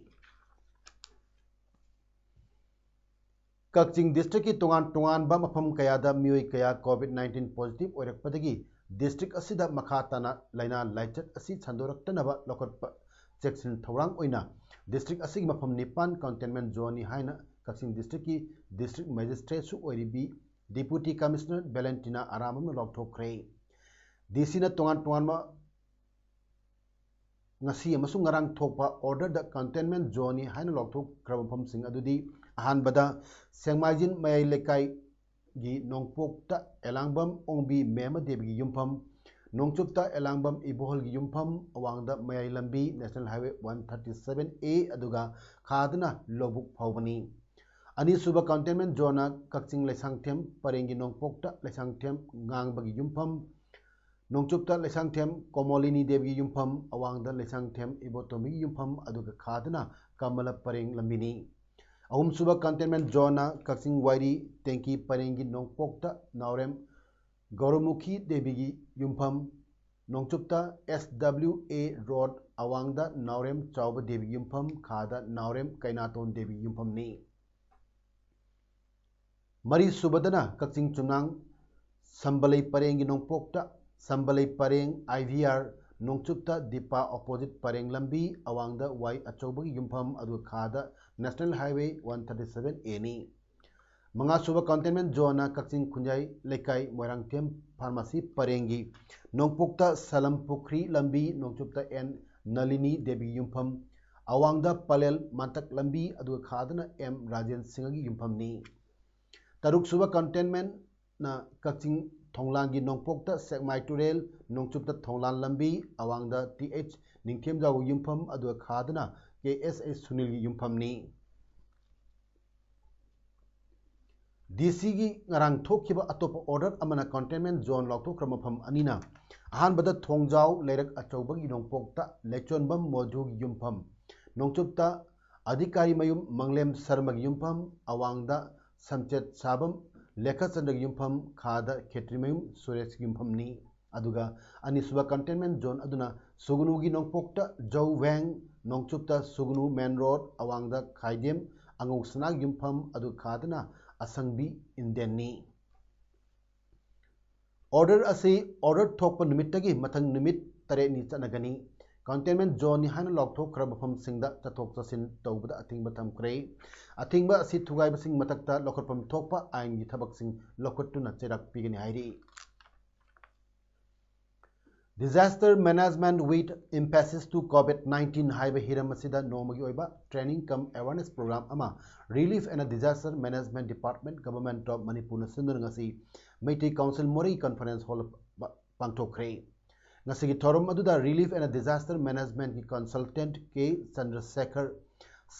ꯀꯛꯆꯤꯡ ꯗꯤꯁꯇ꯭ꯔꯤꯛꯀꯤ ꯇꯣꯉꯥꯟ ꯇꯣꯉꯥꯟꯕ ꯃꯐꯝ ꯀꯌꯥꯗ ꯃꯤꯑꯣꯏ ꯀꯌꯥ ꯀꯣꯚꯤꯗ ꯅꯥꯏꯟꯇꯤꯟ ꯄꯣꯖꯤꯇꯤꯚ ꯑꯣꯏꯔꯛꯄꯗꯒꯤ ꯗꯤꯁꯇ꯭ꯔꯤꯛ ꯑꯁꯤꯗ ꯃꯈꯥ ꯇꯥꯅ ꯂꯥꯏꯅꯥ ꯂꯥꯏꯆꯠ ꯑꯁꯤ ꯁꯟꯗꯣꯔꯛꯇꯅꯕ ꯂꯧꯈꯠꯄ ꯆꯦꯛꯁꯤꯟ ꯊꯧꯔꯥꯡ ꯑꯣꯏꯅ ꯗꯤꯁꯇ꯭ꯔꯤꯛ ꯑꯁꯤꯒꯤ ꯃꯐꯝ ꯅꯤꯄꯥꯟ ꯀꯟꯇꯦꯟꯃꯦꯟꯠ ꯖꯣꯟꯅꯤ ꯍꯥꯏꯅ ꯀꯛꯆꯤꯡ ꯗꯤꯁꯇ꯭ꯔꯤꯛꯀꯤ ꯗꯤꯁꯇ꯭ꯔꯤꯛ ꯃꯦꯖꯤꯁꯇ꯭ꯔꯦꯠꯁꯨ ꯑꯣꯏꯔꯤꯕꯤ ꯗꯤꯄꯨꯇꯤ ꯀꯃꯤꯁꯅꯔ ꯚꯦꯂꯦꯟꯇꯤꯅꯥ ꯑꯔꯥꯝꯕꯝꯅ ꯂꯥꯎꯊꯣꯛꯈ꯭ꯔꯦ꯫ ꯗꯤ ꯁꯤꯅ ꯇꯣꯉꯥꯟ ꯇꯣꯉꯥꯟꯕ ꯉꯁꯤ ꯑꯃꯁꯨꯡ ꯉꯔꯥꯡ ꯊꯣꯛꯄ ꯑꯣꯔꯗꯔꯗ ꯀꯟꯇꯦꯟꯃꯦꯟꯠ ꯖꯣꯟꯅꯤ ꯍꯥꯏꯅ ꯂꯥꯎꯊꯣꯛꯈ꯭ꯔꯕ ꯃꯐꯝꯁꯤꯡ ꯑꯗꯨꯗꯤ, ꯑꯍꯥꯟꯕꯗ ꯁꯦꯡꯃꯥꯏꯖꯤꯟ ꯃꯌꯥꯏ ꯂꯩꯀꯥꯏꯒꯤ ꯅꯣꯡꯄꯣꯛꯇ ꯑꯦꯂꯥꯡꯕꯝ ꯑꯣꯡꯕꯤ ꯃꯦꯃ ꯗꯦꯕꯤꯒꯤ ꯌꯨꯝꯐꯝ, ꯅꯣꯡꯆꯨꯞꯇ ꯑꯦꯂꯥꯡꯕꯝ ꯏꯕꯣꯍꯜꯒꯤ ꯌꯨꯝꯐꯝ, ꯑꯋꯥꯡꯗ ꯃꯌꯥꯏ ꯂꯝꯕꯤ national highway one thirty seven A, ꯑꯗꯨꯒ ꯈꯥꯗꯅ ꯂꯧꯕꯨꯛ ꯐꯥꯎꯕꯅꯤ꯫ ꯑꯅꯤꯁꯨꯕ ꯀꯟꯇꯦꯟꯃꯦꯟꯠ ꯖꯣꯟꯅ ꯀꯛꯆꯤꯡ ꯂꯩꯁꯥꯡꯊꯦꯝ ꯄꯔꯦꯡꯒꯤ ꯅꯣꯡꯄꯣꯛꯇ ꯂꯩꯁꯥꯡꯊꯦꯝ ꯉꯥꯡꯕꯒꯤ ꯌꯨꯝꯐꯝ, ꯅꯣꯡꯆꯨꯞꯇ ꯂꯩꯁꯥꯡꯊꯦꯝ ꯀꯣꯃꯣꯂꯤꯅꯤ ꯗꯦꯕꯤꯒꯤ ꯌꯨꯝꯐꯝ, ꯑꯋꯥꯡꯗ ꯂꯩꯁꯥꯡꯊꯦꯝ ꯏꯕꯣꯇꯣꯝꯕꯤꯒꯤ ꯌꯨꯝꯐꯝ, ꯑꯗꯨꯒ ꯈꯥꯗꯅ ꯀꯃꯂ ꯄꯔꯦꯡ ꯂꯝꯕꯤꯅꯤ꯫ ꯑꯍꯨꯝꯁꯨꯕ ꯀꯟꯇꯦꯟꯃꯦꯟꯠ ꯖꯣꯟꯅ ꯀꯛꯆꯤꯡ ꯋꯥꯏꯔꯤ ꯇꯦꯡꯀꯤ ꯄꯔꯦꯡꯒꯤ ꯅꯣꯡꯄꯣꯛꯇ ꯅꯥꯎꯔꯦꯝ ꯒꯧꯔꯃꯨꯈꯤ ꯗꯦꯕꯤꯒꯤ ꯌꯨꯝꯐꯝ, ꯅꯣꯡꯆꯨꯞꯇ ꯑꯦꯁ ꯗꯕ꯭ꯂꯤꯎ ꯑꯦ ꯔꯣꯗ, ꯑꯋꯥꯡꯗ ꯅꯥꯎꯔꯦꯝ ꯆꯥꯎꯕ ꯗꯦꯕꯤꯒꯤ ꯌꯨꯝꯐꯝ, ꯈꯥꯗ ꯅꯥꯎꯔꯦꯝ ꯀꯩꯅꯥꯇꯣꯟ ꯗꯦꯕꯤꯒꯤ ꯌꯨꯝꯐꯝꯅꯤ꯫ ꯃꯔꯤꯁꯨꯕꯗꯅ ꯀꯛꯆꯤꯡ ꯆꯨꯝꯅꯥꯡ ꯁꯝꯕꯂꯩ ꯄꯔꯦꯡꯒꯤ ꯅꯣꯡꯄꯣꯛꯇ ꯁꯝꯕꯂꯩ ꯄꯔꯦꯡ ꯑꯥꯏ ꯚꯤ ꯑꯥꯔ, ꯅꯣꯡꯆꯨꯞꯇ ꯗꯤꯄꯥ ꯑꯣꯄꯣꯖꯤꯠ ꯄꯔꯦꯡ ꯂꯝꯕꯤ, ꯑꯋꯥꯡꯗ ꯋꯥꯏ ꯑꯆꯧꯕꯒꯤ ꯌꯨꯝꯐꯝ, ꯑꯗꯨꯒ ꯈꯥꯗ national highway one thirty seven ꯑꯦꯅꯤ꯫ ꯃꯉꯥꯁꯨꯕ ꯀꯟꯇꯦꯟꯃꯦꯟꯠ ꯖꯣꯟꯅ ꯀꯛꯆꯤꯡ ꯈꯨꯟꯌꯥꯏ ꯂꯩꯀꯥꯏ ꯃꯣꯏꯔꯥꯡꯊꯦꯝ ꯐꯥꯔꯃꯥꯁꯤ ꯄꯔꯦꯡꯒꯤ ꯅꯣꯡꯄꯣꯛꯇ ꯁꯂꯝ ꯄꯨꯈ꯭ꯔꯤ ꯂꯝꯕꯤ, ꯅꯣꯡꯆꯨꯞꯇ ꯑꯦꯟ ꯅꯂꯤꯅꯤ ꯗꯦꯕꯤꯒꯤ ꯌꯨꯝꯐꯝ, ꯑꯋꯥꯡꯗ ꯄꯂꯦꯜ ꯃꯥꯟꯇꯛ ꯂꯝꯕꯤ, ꯑꯗꯨꯒ ꯈꯥꯗꯅ ꯑꯦꯝ ꯔꯥꯖꯦꯟ ꯁꯤꯡꯍꯒꯤ ꯌꯨꯝꯐꯝꯅꯤ꯫ ꯇꯔꯨꯛꯁꯨꯕ ꯀꯟꯇꯦꯟꯃꯦꯟꯅ ꯀꯛꯆꯤꯡ ꯊꯣꯡꯂꯥꯟꯒꯤ ꯅꯣꯡꯄꯣꯛꯇ ꯁꯦꯛꯃꯥꯏ ꯇꯨꯔꯦꯜ, ꯅꯣꯡꯆꯨꯞꯇ ꯊꯣꯡꯂꯥꯟ ꯂꯝꯕꯤ, ꯑꯋꯥꯡꯗ ꯇꯤ ꯑꯩꯆ ꯅꯤꯡꯊꯦꯝꯖꯥꯎꯒꯤ ꯌꯨꯝꯐꯝ, ꯑꯗꯨꯒ ꯈꯥꯗꯅ ꯀꯦ ꯑꯦꯁ ꯑꯩꯆ ꯁꯨꯅꯤꯜꯒꯤ ꯌꯨꯝꯐꯝꯅꯤ꯫ ꯗꯤ ꯁꯤꯒꯤ ꯉꯔꯥꯡ ꯊꯣꯛꯈꯤꯕ ꯑꯇꯣꯞꯄ ꯑꯣꯔꯗꯔ ꯑꯃꯅ ꯀꯟꯇꯦꯟꯃꯦꯟ ꯖꯣꯟ ꯂꯥꯎꯊꯣꯛꯈ꯭ꯔꯕ ꯃꯐꯝ ꯑꯅꯤꯅ ꯑꯍꯥꯟꯕꯗ ꯊꯣꯡꯖꯥꯎ ꯂꯩꯔꯛ ꯑꯆꯧꯕꯒꯤ ꯅꯣꯡꯄꯣꯛꯇ ꯂꯩꯆꯣꯟꯕꯝ ꯃꯣꯖꯨꯒꯤ ꯌꯨꯝꯐꯝ, ꯅꯣꯡꯆꯨꯞꯇ ꯑꯙꯤꯀꯥꯔꯤ ꯃꯌꯨꯝ ꯃꯪꯂꯦꯝ ꯁꯔꯃꯒꯤ ꯌꯨꯝꯐꯝ, ꯑꯋꯥꯡꯗ ꯁꯝꯆꯦꯠ ꯁꯥꯕꯝ ꯂꯦꯈꯆꯟꯗ꯭ꯔꯒꯤ ꯌꯨꯝꯐꯝ, ꯈꯥꯗ ꯈꯦꯇ꯭ꯔꯤꯃꯌꯨꯝ ꯁꯨꯔꯦꯁꯀꯤ ꯌꯨꯝꯐꯝꯅꯤ꯫ ꯑꯗꯨꯒ ꯑꯅꯤꯁꯨꯕ ꯀꯟꯇꯦꯟꯃꯦꯟ ꯖꯣꯟ ꯑꯗꯨꯅ ꯁꯨꯒꯅꯨꯒꯤ ꯅꯣꯡꯄꯣꯛꯇ ꯖꯧ ꯋꯦꯡ, ꯅꯣꯡꯆꯨꯞꯇ ꯁꯨꯒꯅꯨ ꯃꯦꯟ ꯔꯣꯗ, ꯑꯋꯥꯡꯗ ꯈꯥꯏꯗꯦꯝ ꯑꯉꯧ ꯁꯅꯥꯒꯤ ꯌꯨꯝꯐꯝ, ꯑꯗꯨ ꯈꯥꯗꯅ ꯑꯁꯪꯕꯤ ꯏꯟꯗꯦꯟꯅꯤ꯫ ꯑꯣꯔꯗꯔ ꯑꯁꯤ ꯑꯣꯔꯗꯔ ꯊꯣꯛꯄ ꯅꯨꯃꯤꯠꯇꯒꯤ ꯃꯊꯪ ꯅꯨꯃꯤꯠ ꯇꯔꯦꯠꯅꯤ ꯆꯠꯅꯒꯅꯤ꯫ ꯀꯟꯇꯦꯟꯃꯦꯟ ꯖꯣꯟꯅꯤ ꯍꯥꯏꯅ ꯂꯥꯎꯊꯣꯛꯈ꯭ꯔꯕ ꯃꯐꯝꯁꯤꯡꯗ ꯆꯠꯊꯣꯛ ꯆꯠꯁꯤꯟ ꯇꯧꯕꯗ ꯑꯊꯤꯡꯕ ꯊꯝꯈ꯭ꯔꯦ꯫ ꯑꯊꯤꯡꯕ ꯑꯁꯤ ꯊꯨꯒꯥꯏꯕꯁꯤꯡ ꯃꯊꯛꯇ ꯂꯧꯈꯠꯐꯝ ꯊꯣꯛꯄ ꯑꯥꯏꯟꯒꯤ ꯊꯕꯛꯁꯤꯡ ꯂꯧꯈꯠꯇꯨꯅ ꯆꯩꯔꯥꯛ ꯄꯤꯒꯅꯤ ꯍꯥꯏꯔꯤ꯫ Disaster Management with Emphasis to COVID nineteen ꯍꯥꯏꯕ ꯍꯤꯔꯝ ꯑꯁꯤꯗ ꯅꯣꯡꯃꯒꯤ ꯑꯣꯏꯕ training cum awareness program ꯑꯃ Relief and Disaster Management Department, Government of ꯃꯅꯤꯄꯨꯔꯅ ꯁꯤꯟꯗꯨꯅ ꯉꯁꯤ ꯃꯩꯇꯩ ꯀꯥꯎꯟꯁꯤꯜ ꯃꯣꯔꯦ ꯀꯟꯐꯔꯦꯟꯁ ꯍꯣꯜ ꯄꯥꯡꯊꯣꯛꯈ꯭ꯔꯦ꯫ ꯉꯁꯤꯒꯤ ꯊꯧꯔꯝ ꯑꯗꯨꯗ Relief and Disaster Management ꯀꯤ consultant ꯀꯦ ꯆꯟꯗ꯭ꯔꯁꯦꯈꯔ,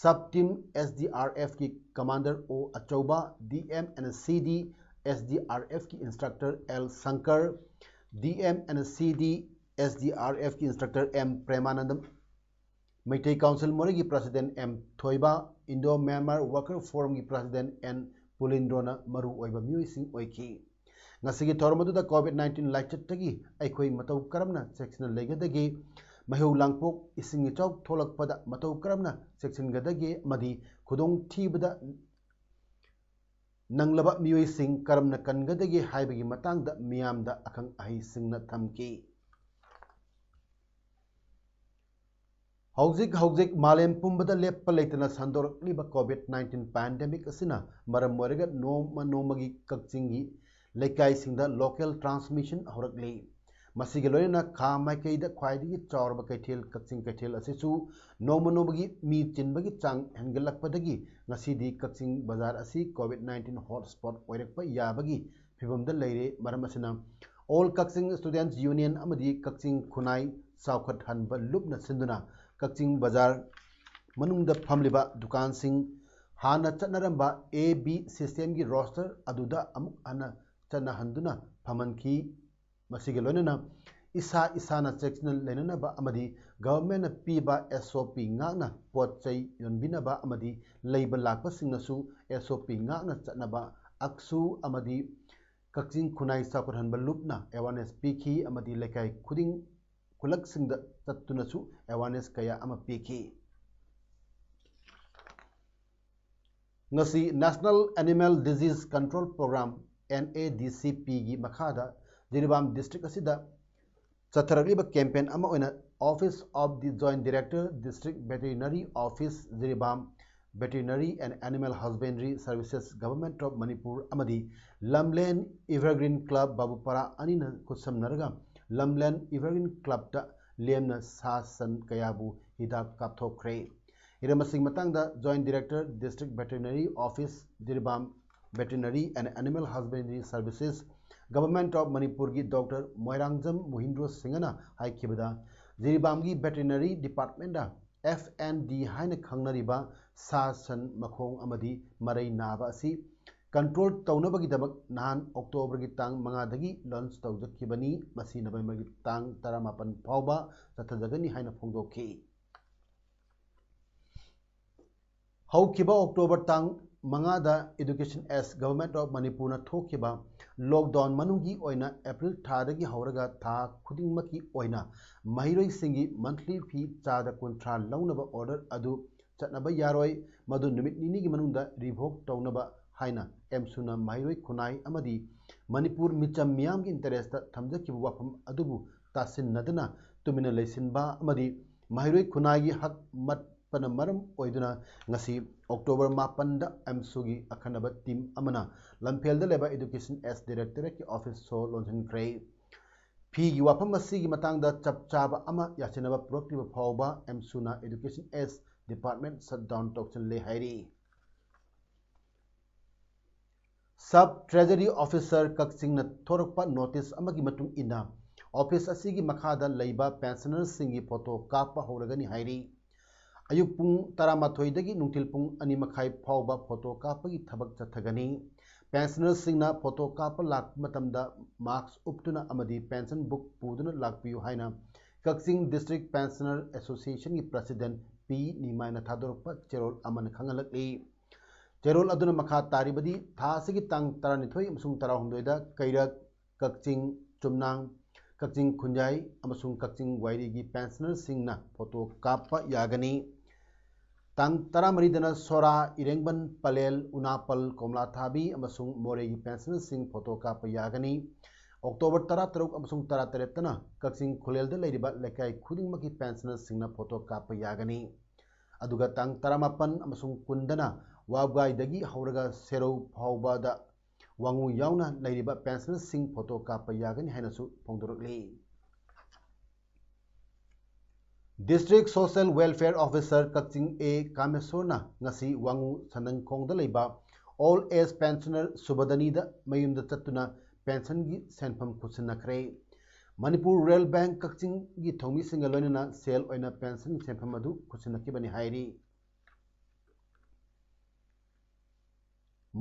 sub team S D R F ꯀꯤ commander ꯑꯣ ꯑꯆꯧꯕ, D M and C D S D R F ꯀꯤ instructor L Shankar, D M and C D S D R F ꯀꯤ instructor M ꯄ꯭ꯔꯦꯃꯥꯅꯟꯗꯝ, Meitei council ꯃꯣꯔꯦꯒꯤ president M ꯊꯣꯏꯕ, Indo Myanmar Worker Forum ꯒꯤ president N ꯄꯨꯂꯤꯟꯗ꯭ꯔꯣꯅ ꯃꯔꯨ ꯑꯣꯏꯕ ꯃꯤꯑꯣꯏꯁꯤꯡ ꯑꯣꯏꯈꯤ꯫ ꯉꯁꯤꯒꯤ ꯊꯧꯔꯝ ꯑꯗꯨꯗ COVID nineteen ꯂꯥꯏꯆꯠꯇꯒꯤ ꯑꯩꯈꯣꯏ ꯃꯇꯧ ꯀꯔꯝꯅ ꯆꯦꯛꯁꯤꯟꯅ ꯂꯩꯒꯗꯒꯦ, ꯃꯩꯍꯧ ꯂꯥꯡꯄꯣꯛ, ꯏꯁꯤꯡ ꯏꯆꯥꯎ ꯊꯣꯛꯂꯛꯄꯗ ꯃꯇꯧ ꯀꯔꯝꯅ ꯆꯦꯛꯁꯤꯟꯒꯗꯒꯦ ꯑꯃꯗꯤ ꯈꯨꯗꯣꯡꯊꯤꯕꯗ ꯅꯪꯂꯕ ꯃꯤꯑꯣꯏꯁꯤꯡ ꯀꯔꯝꯅ ꯀꯟꯒꯗꯒꯦ ꯍꯥꯏꯕꯒꯤ ꯃꯇꯥꯡꯗ ꯃꯤꯌꯥꯝꯗ ꯑꯈꯪ ꯑꯍꯩꯁꯤꯡꯅ ꯊꯝꯈꯤ꯫ ꯍꯧꯖꯤꯛ ꯍꯧꯖꯤꯛ ꯃꯥꯂꯦꯝ ꯄꯨꯝꯕꯗ ꯂꯦꯞꯄ ꯂꯩꯇꯅ ꯁꯟꯗꯣꯔꯛꯂꯤꯕ COVID nineteen pandemic ꯑꯁꯤꯅ ꯃꯔꯝ ꯑꯣꯏꯔꯒ ꯅꯣꯡꯃ ꯅꯣꯡꯃꯒꯤ ꯀꯛꯆꯤꯡꯒꯤ ꯂꯩꯀꯥꯏꯁꯤꯡꯗ local transmission ꯍꯧꯔꯛꯂꯤ꯫ ꯃꯁꯤꯒ ꯂꯣꯏꯅꯅ ꯈꯥ ꯃꯥꯏꯀꯩꯗ ꯈ꯭ꯋꯥꯏꯗꯒꯤ ꯆꯥꯎꯔꯕ ꯀꯩꯊꯦꯜ ꯀꯛꯆꯤꯡ ꯀꯩꯊꯦꯜ ꯑꯁꯤꯁꯨ ꯅꯣꯡꯃ ꯅꯣꯡꯃꯒꯤ ꯃꯤ ꯆꯤꯟꯕꯒꯤ ꯆꯥꯡ ꯍꯦꯟꯒꯠꯂꯛꯄꯗꯒꯤ ꯉꯁꯤꯗꯤ ꯀꯛꯆꯤꯡ ꯕꯖꯥꯔ ꯑꯁꯤ COVID nineteen hot spot ꯑꯣꯏꯔꯛꯄ ꯌꯥꯕꯒꯤ ꯐꯤꯕꯝꯗ ꯂꯩꯔꯦ꯫ ꯃꯔꯝ ꯑꯁꯤꯅ All Kakching Students Union ꯑꯃꯗꯤ ꯀꯛꯆꯤꯡ ꯈꯨꯟꯅꯥꯏ ꯆꯥꯎꯈꯠꯍꯟꯕ ꯂꯨꯞꯅ ꯁꯤꯟꯗꯨꯅ ꯀꯛꯆꯤꯡ ꯕꯖꯥꯔ ꯃꯅꯨꯡꯗ ꯐꯝꯂꯤꯕ ꯗꯨꯀꯥꯟꯁꯤꯡ ꯍꯥꯟꯅ ꯆꯠꯅꯔꯝꯕ A B systemꯒꯤ roster ꯑꯗꯨꯗ ꯑꯃꯨꯛ ꯍꯟꯅ ꯆꯠꯅꯍꯟꯗꯨꯅ ꯐꯝꯍꯟꯈꯤ꯫ ꯃꯁꯤꯒ ꯂꯣꯏꯅꯅ ꯏꯁꯥ ꯏꯁꯥꯅ ꯆꯦꯛꯁꯤꯟꯅ ꯂꯩꯅꯅꯕ ꯑꯃꯗꯤ governmentꯅ ꯄꯤꯕ S O P ꯉꯥꯛꯅ ꯄꯣꯠ ꯆꯩ ꯌꯣꯟꯕꯤꯅꯕ ꯑꯃꯗꯤ ꯂꯩꯕ ꯂꯥꯛꯄꯁꯤꯡꯅꯁꯨ S O P ꯉꯥꯛꯅ ꯆꯠꯅꯕ ꯑꯛꯁꯨ ꯑꯃꯗꯤ ꯀꯛꯆꯤꯡ ꯈꯨꯟꯅꯥꯏ ꯆꯥꯎꯈꯠꯍꯟꯕ ꯂꯨꯞꯅ awareness ꯄꯤꯈꯤ ꯑꯃꯗꯤ ꯂꯩꯀꯥꯏ ꯈꯨꯗꯤꯡ ꯈꯨꯜꯂꯛꯁꯤꯡꯗ ꯆꯠꯇꯨꯅꯁꯨ awareness ꯀꯌꯥ ꯑꯃ ꯄꯤꯈꯤ꯫ ꯉꯁꯤ National Animal Disease Control Program, NADCPꯒꯤ ꯃꯈꯥꯗ ꯖꯤꯔꯤꯕꯥꯝ district ꯑꯁꯤꯗ ꯆꯠꯊꯔꯛꯂꯤꯕ campaign ꯑꯃ ꯑꯣꯏꯅ Office of the Joint Director, District Veterinary Office, Jiribam, Veterinary and Animal Husbandry Services, Government of Manipur ꯑꯃꯗꯤ Lamlen Evergreen Club ꯕꯥꯕꯨꯄꯥꯔꯥ ꯑꯅꯤꯅ ꯈꯨꯠꯁꯝꯅꯔꯒ Lamlen Evergreen Clubꯇ ꯂꯦꯝꯅ ꯁꯥ ꯁꯟ ꯀꯌꯥꯕꯨ ꯍꯤꯗꯥꯛ ꯀꯥꯞꯊꯣꯛꯈ꯭ꯔꯦ꯫ ꯍꯤꯔꯝ ꯑꯁꯤꯒꯤ ꯃꯇꯥꯡꯗ Joint Director, District Veterinary Office, Jiribam, Veterinary and Animal Husbandry Services, Government of ꯃꯅꯤꯄꯨꯔꯒꯤ Doctor ꯃꯣꯏꯔꯥꯡꯖꯝ ꯃꯣꯍꯤꯟꯗ꯭ꯔꯣ ꯁꯤꯡꯍꯅ ꯍꯥꯏꯈꯤꯕꯗ, ꯖꯤꯔꯤꯕꯥꯝꯒꯤ Veterinary Departmentꯇ F and D ꯍꯥꯏꯅ ꯈꯪꯅꯔꯤꯕ ꯁꯥ ꯁꯟ ꯃꯈꯣꯡ ꯑꯃꯗꯤ ꯃꯔꯩ ꯅꯥꯕ ꯑꯁꯤ control ꯇꯧꯅꯕꯒꯤꯗꯃꯛ ꯅꯍꯥꯟ Octoberꯒꯤ ꯇꯥꯡ ꯃꯉꯥꯗꯒꯤ launch ꯇꯧꯖꯈꯤꯕꯅꯤ꯫ ꯃꯁꯤ Novemberꯒꯤ ꯇꯥꯡ ꯇꯔꯥꯃꯥꯄꯟ ꯐꯥꯎꯕ ꯆꯠꯊꯖꯒꯅꯤ ꯍꯥꯏꯅ ꯐꯣꯡꯗꯣꯛꯈꯤ꯫ ꯍꯧꯈꯤꯕ October ꯇꯥꯡ ꯃꯉꯥꯗ Education as Government of ꯃꯅꯤꯄꯨꯔꯅ ꯊꯣꯛꯈꯤꯕ lockdown ꯃꯅꯨꯡꯒꯤ ꯑꯣꯏꯅ April ꯊꯥꯗꯒꯤ ꯍꯧꯔꯒ ꯊꯥ ꯈꯨꯗꯤꯡꯃꯛꯀꯤ ꯑꯣꯏꯅ ꯃꯍꯩꯔꯣꯏꯁꯤꯡꯒꯤ monthly fee ꯆꯥꯗ ꯀꯨꯟꯊ꯭ꯔꯥ ꯂꯧꯅꯕ order ꯑꯗꯨ ꯆꯠꯅꯕ ꯌꯥꯔꯣꯏ, ꯃꯗꯨ ꯅꯨꯃꯤꯠ ꯅꯤꯅꯤꯒꯤ ꯃꯅꯨꯡꯗ revoke ꯇꯧꯅꯕ ꯍꯥꯏꯅ ꯑꯦꯝꯁꯨꯅ ꯃꯍꯩꯔꯣꯏ ꯈꯨꯟꯅꯥꯏ ꯑꯃꯗꯤ ꯃꯅꯤꯄꯨꯔ ꯃꯤꯆꯝ ꯃꯤꯌꯥꯝꯒꯤ interestꯇ ꯊꯝꯖꯈꯤꯕ ꯋꯥꯐꯝ ꯑꯗꯨꯕꯨ ꯇꯥꯁꯤꯟꯅꯗꯅ ꯇꯨꯃꯤꯟꯅ ꯂꯩꯁꯤꯟꯕ ꯑꯃꯗꯤ ꯃꯍꯩꯔꯣꯏ ꯈꯨꯟꯅꯥꯏꯒꯤ ꯍꯛ ꯃꯠꯄꯅ ꯃꯔꯝ ꯑꯣꯏꯗꯨꯅ ꯉꯁꯤ October ꯃꯥꯄꯟꯗ ꯑꯦꯝꯁꯨꯒꯤ ꯑꯈꯟꯅꯕ team ꯑꯃꯅ ꯂꯝꯐꯦꯜꯗ ꯂꯩꯕ Education as Directorateꯀꯤ office ꯁꯣ ꯂꯣꯟꯁꯤꯟꯈ꯭ꯔꯦ꯫ ꯐꯤꯒꯤ ꯋꯥꯐꯝ ꯑꯁꯤꯒꯤ ꯃꯇꯥꯡꯗ ꯆꯞ ꯆꯥꯕ ꯑꯃ ꯌꯥꯁꯤꯟꯅꯕ ꯄꯨꯔꯛꯇ꯭ꯔꯤꯕ ꯐꯥꯎꯕ ꯑꯦꯝꯁꯨꯅ Education S Department shutdown ꯇꯧꯁꯤꯜꯂꯦ ꯍꯥꯏꯔꯤ꯫ Sub Treasury Officer ꯀꯛꯆꯤꯡꯅ ꯊꯣꯔꯛꯄ ꯅꯣꯇꯤꯁ ꯑꯃꯒꯤ ꯃꯇꯨꯡ ꯏꯟꯅ, ꯑꯣꯐꯤꯁ ꯑꯁꯤꯒꯤ ꯃꯈꯥꯗ ꯂꯩꯕ ꯄꯦꯟꯁꯅꯔꯁꯤꯡꯒꯤ ꯐꯣꯇꯣ ꯀꯥꯞꯄ ꯍꯧꯔꯒꯅꯤ ꯍꯥꯏꯔꯤ꯫ ꯑꯌꯨꯛ ꯄꯨꯡ ꯇꯔꯥꯃꯥꯊꯣꯏꯗꯒꯤ ꯅꯨꯡꯊꯤꯜ ꯄꯨꯡ ꯑꯅꯤ ꯃꯈꯥꯏ ꯐꯥꯎꯕ ꯐꯣꯇꯣ ꯀꯥꯞꯄꯒꯤ ꯊꯕꯛ ꯆꯠꯊꯒꯅꯤ꯫ ꯄꯦꯟꯁꯅꯔꯁꯤꯡꯅ ꯐꯣꯇꯣ ꯀꯥꯞꯄ ꯂꯥꯛꯄ ꯃꯇꯝꯗ ꯃꯥꯁꯛ ꯎꯞꯇꯨꯅ ꯑꯃꯗꯤ ꯄꯦꯟꯁꯟ ꯕꯨꯛ ꯄꯨꯗꯨꯅ ꯂꯥꯛꯄꯤꯌꯨ ꯍꯥꯏꯅ ꯀꯛꯆꯤꯡ District Pensioner Association ꯒꯤ President ꯄꯤ ꯅꯤꯃꯥꯏꯅ ꯊꯥꯗꯣꯔꯛꯄ ꯆꯦꯔꯣꯜ ꯑꯃꯅ ꯈꯪꯍꯜꯂꯛꯂꯤ꯫ ꯆꯦꯔꯣꯜ ꯑꯗꯨꯅ ꯃꯈꯥ ꯇꯥꯔꯤꯕꯗꯤ, ꯊꯥ ꯑꯁꯤꯒꯤ ꯇꯥꯡ ꯇꯔꯥꯅꯤꯊꯣꯏ ꯑꯃꯁꯨꯡ ꯇꯔꯥꯍꯨꯝꯗꯣꯏꯗ ꯀꯩꯔꯛ, ꯀꯛꯆꯤꯡ, ꯆꯨꯝꯅꯥꯡ, ꯀꯛꯆꯤꯡ ꯈꯨꯟꯌꯥꯏ ꯑꯃꯁꯨꯡ ꯀꯛꯆꯤꯡ ꯋꯥꯏꯔꯤꯒꯤ ꯄꯦꯟꯁꯅꯔꯁꯤꯡꯅ ꯐꯣꯇꯣ ꯀꯥꯞꯄ ꯌꯥꯒꯅꯤ꯫ ꯇꯥꯡ ꯇꯔꯥꯃꯔꯤꯗꯅ ꯁꯣꯔꯥ, ꯏꯔꯦꯡꯕꯟ, ꯄꯂꯦꯜ, ꯎꯅꯥꯄꯜ, ꯀꯣꯝꯂꯥꯊꯥꯕꯤ ꯑꯃꯁꯨꯡ ꯃꯣꯔꯦꯒꯤ ꯄꯦꯟꯁꯅꯔꯁꯤꯡ ꯐꯣꯇꯣ ꯀꯥꯞꯄ ꯌꯥꯒꯅꯤ꯫ ꯑꯣꯛꯇꯣꯕꯔ ꯇꯔꯥꯇꯔꯨꯛ ꯑꯃꯁꯨꯡ ꯇꯔꯥꯇꯔꯦꯠꯇꯅ ꯀꯛꯆꯤꯡ ꯈꯨꯂꯦꯜꯗ ꯂꯩꯔꯤꯕ ꯂꯩꯀꯥꯏ ꯈꯨꯗꯤꯡꯃꯛꯀꯤ ꯄꯦꯟꯁꯅꯔꯁꯤꯡꯅ ꯐꯣꯇꯣ ꯀꯥꯞꯄ ꯌꯥꯒꯅꯤ꯫ ꯑꯗꯨꯒ ꯇꯥꯡ ꯇꯔꯥꯃꯥꯄꯟ ꯑꯃꯁꯨꯡ ꯀꯨꯟꯗꯅ ꯋꯥꯕꯒꯥꯏꯗꯒꯤ ꯍꯧꯔꯒ ꯁꯦꯔꯧ ꯐꯥꯎꯕꯗ ꯋꯥꯉꯨ ꯌꯥꯎꯅ ꯂꯩꯔꯤꯕ ꯄꯦꯟꯁꯅꯔꯁꯤꯡ ꯐꯣꯇꯣ ꯀꯥꯞꯄ ꯌꯥꯒꯅꯤ ꯍꯥꯏꯅꯁꯨ ꯐꯣꯡꯗꯣꯔꯛꯂꯤ꯫ District Social Welfare Officer ꯀꯛꯆꯤꯡ ꯑꯦ ꯀꯥꯃꯦꯁꯣꯔꯅ ꯉꯁꯤ ꯋꯥꯉꯨ ꯁꯟꯗꯪꯈꯣꯡꯗ ꯂꯩꯕ Old Age Pensioner ꯁꯨꯕꯗꯅꯤꯗ ꯃꯌꯨꯝꯗ ꯆꯠꯇꯨꯅ ꯄꯦꯟꯁꯟꯒꯤ ꯁꯦꯟꯐꯝ ꯈꯨꯠꯁꯤꯟꯅꯈ꯭ꯔꯦ꯫ ꯃꯅꯤꯄꯨꯔ ꯔꯨꯔꯦꯜ ꯕꯦꯡꯛ ꯀꯛꯆꯤꯡꯒꯤ ꯊꯧꯃꯤꯁꯤꯡꯒ ꯂꯣꯏꯅꯅ ꯁꯦꯜ ꯑꯣꯏꯅ ꯄꯦꯟꯁꯟꯒꯤ ꯁꯦꯟꯐꯝ ꯑꯗꯨ ꯈꯨꯠꯁꯤꯟꯅꯈꯤꯕꯅꯤ ꯍꯥꯏꯔꯤ꯫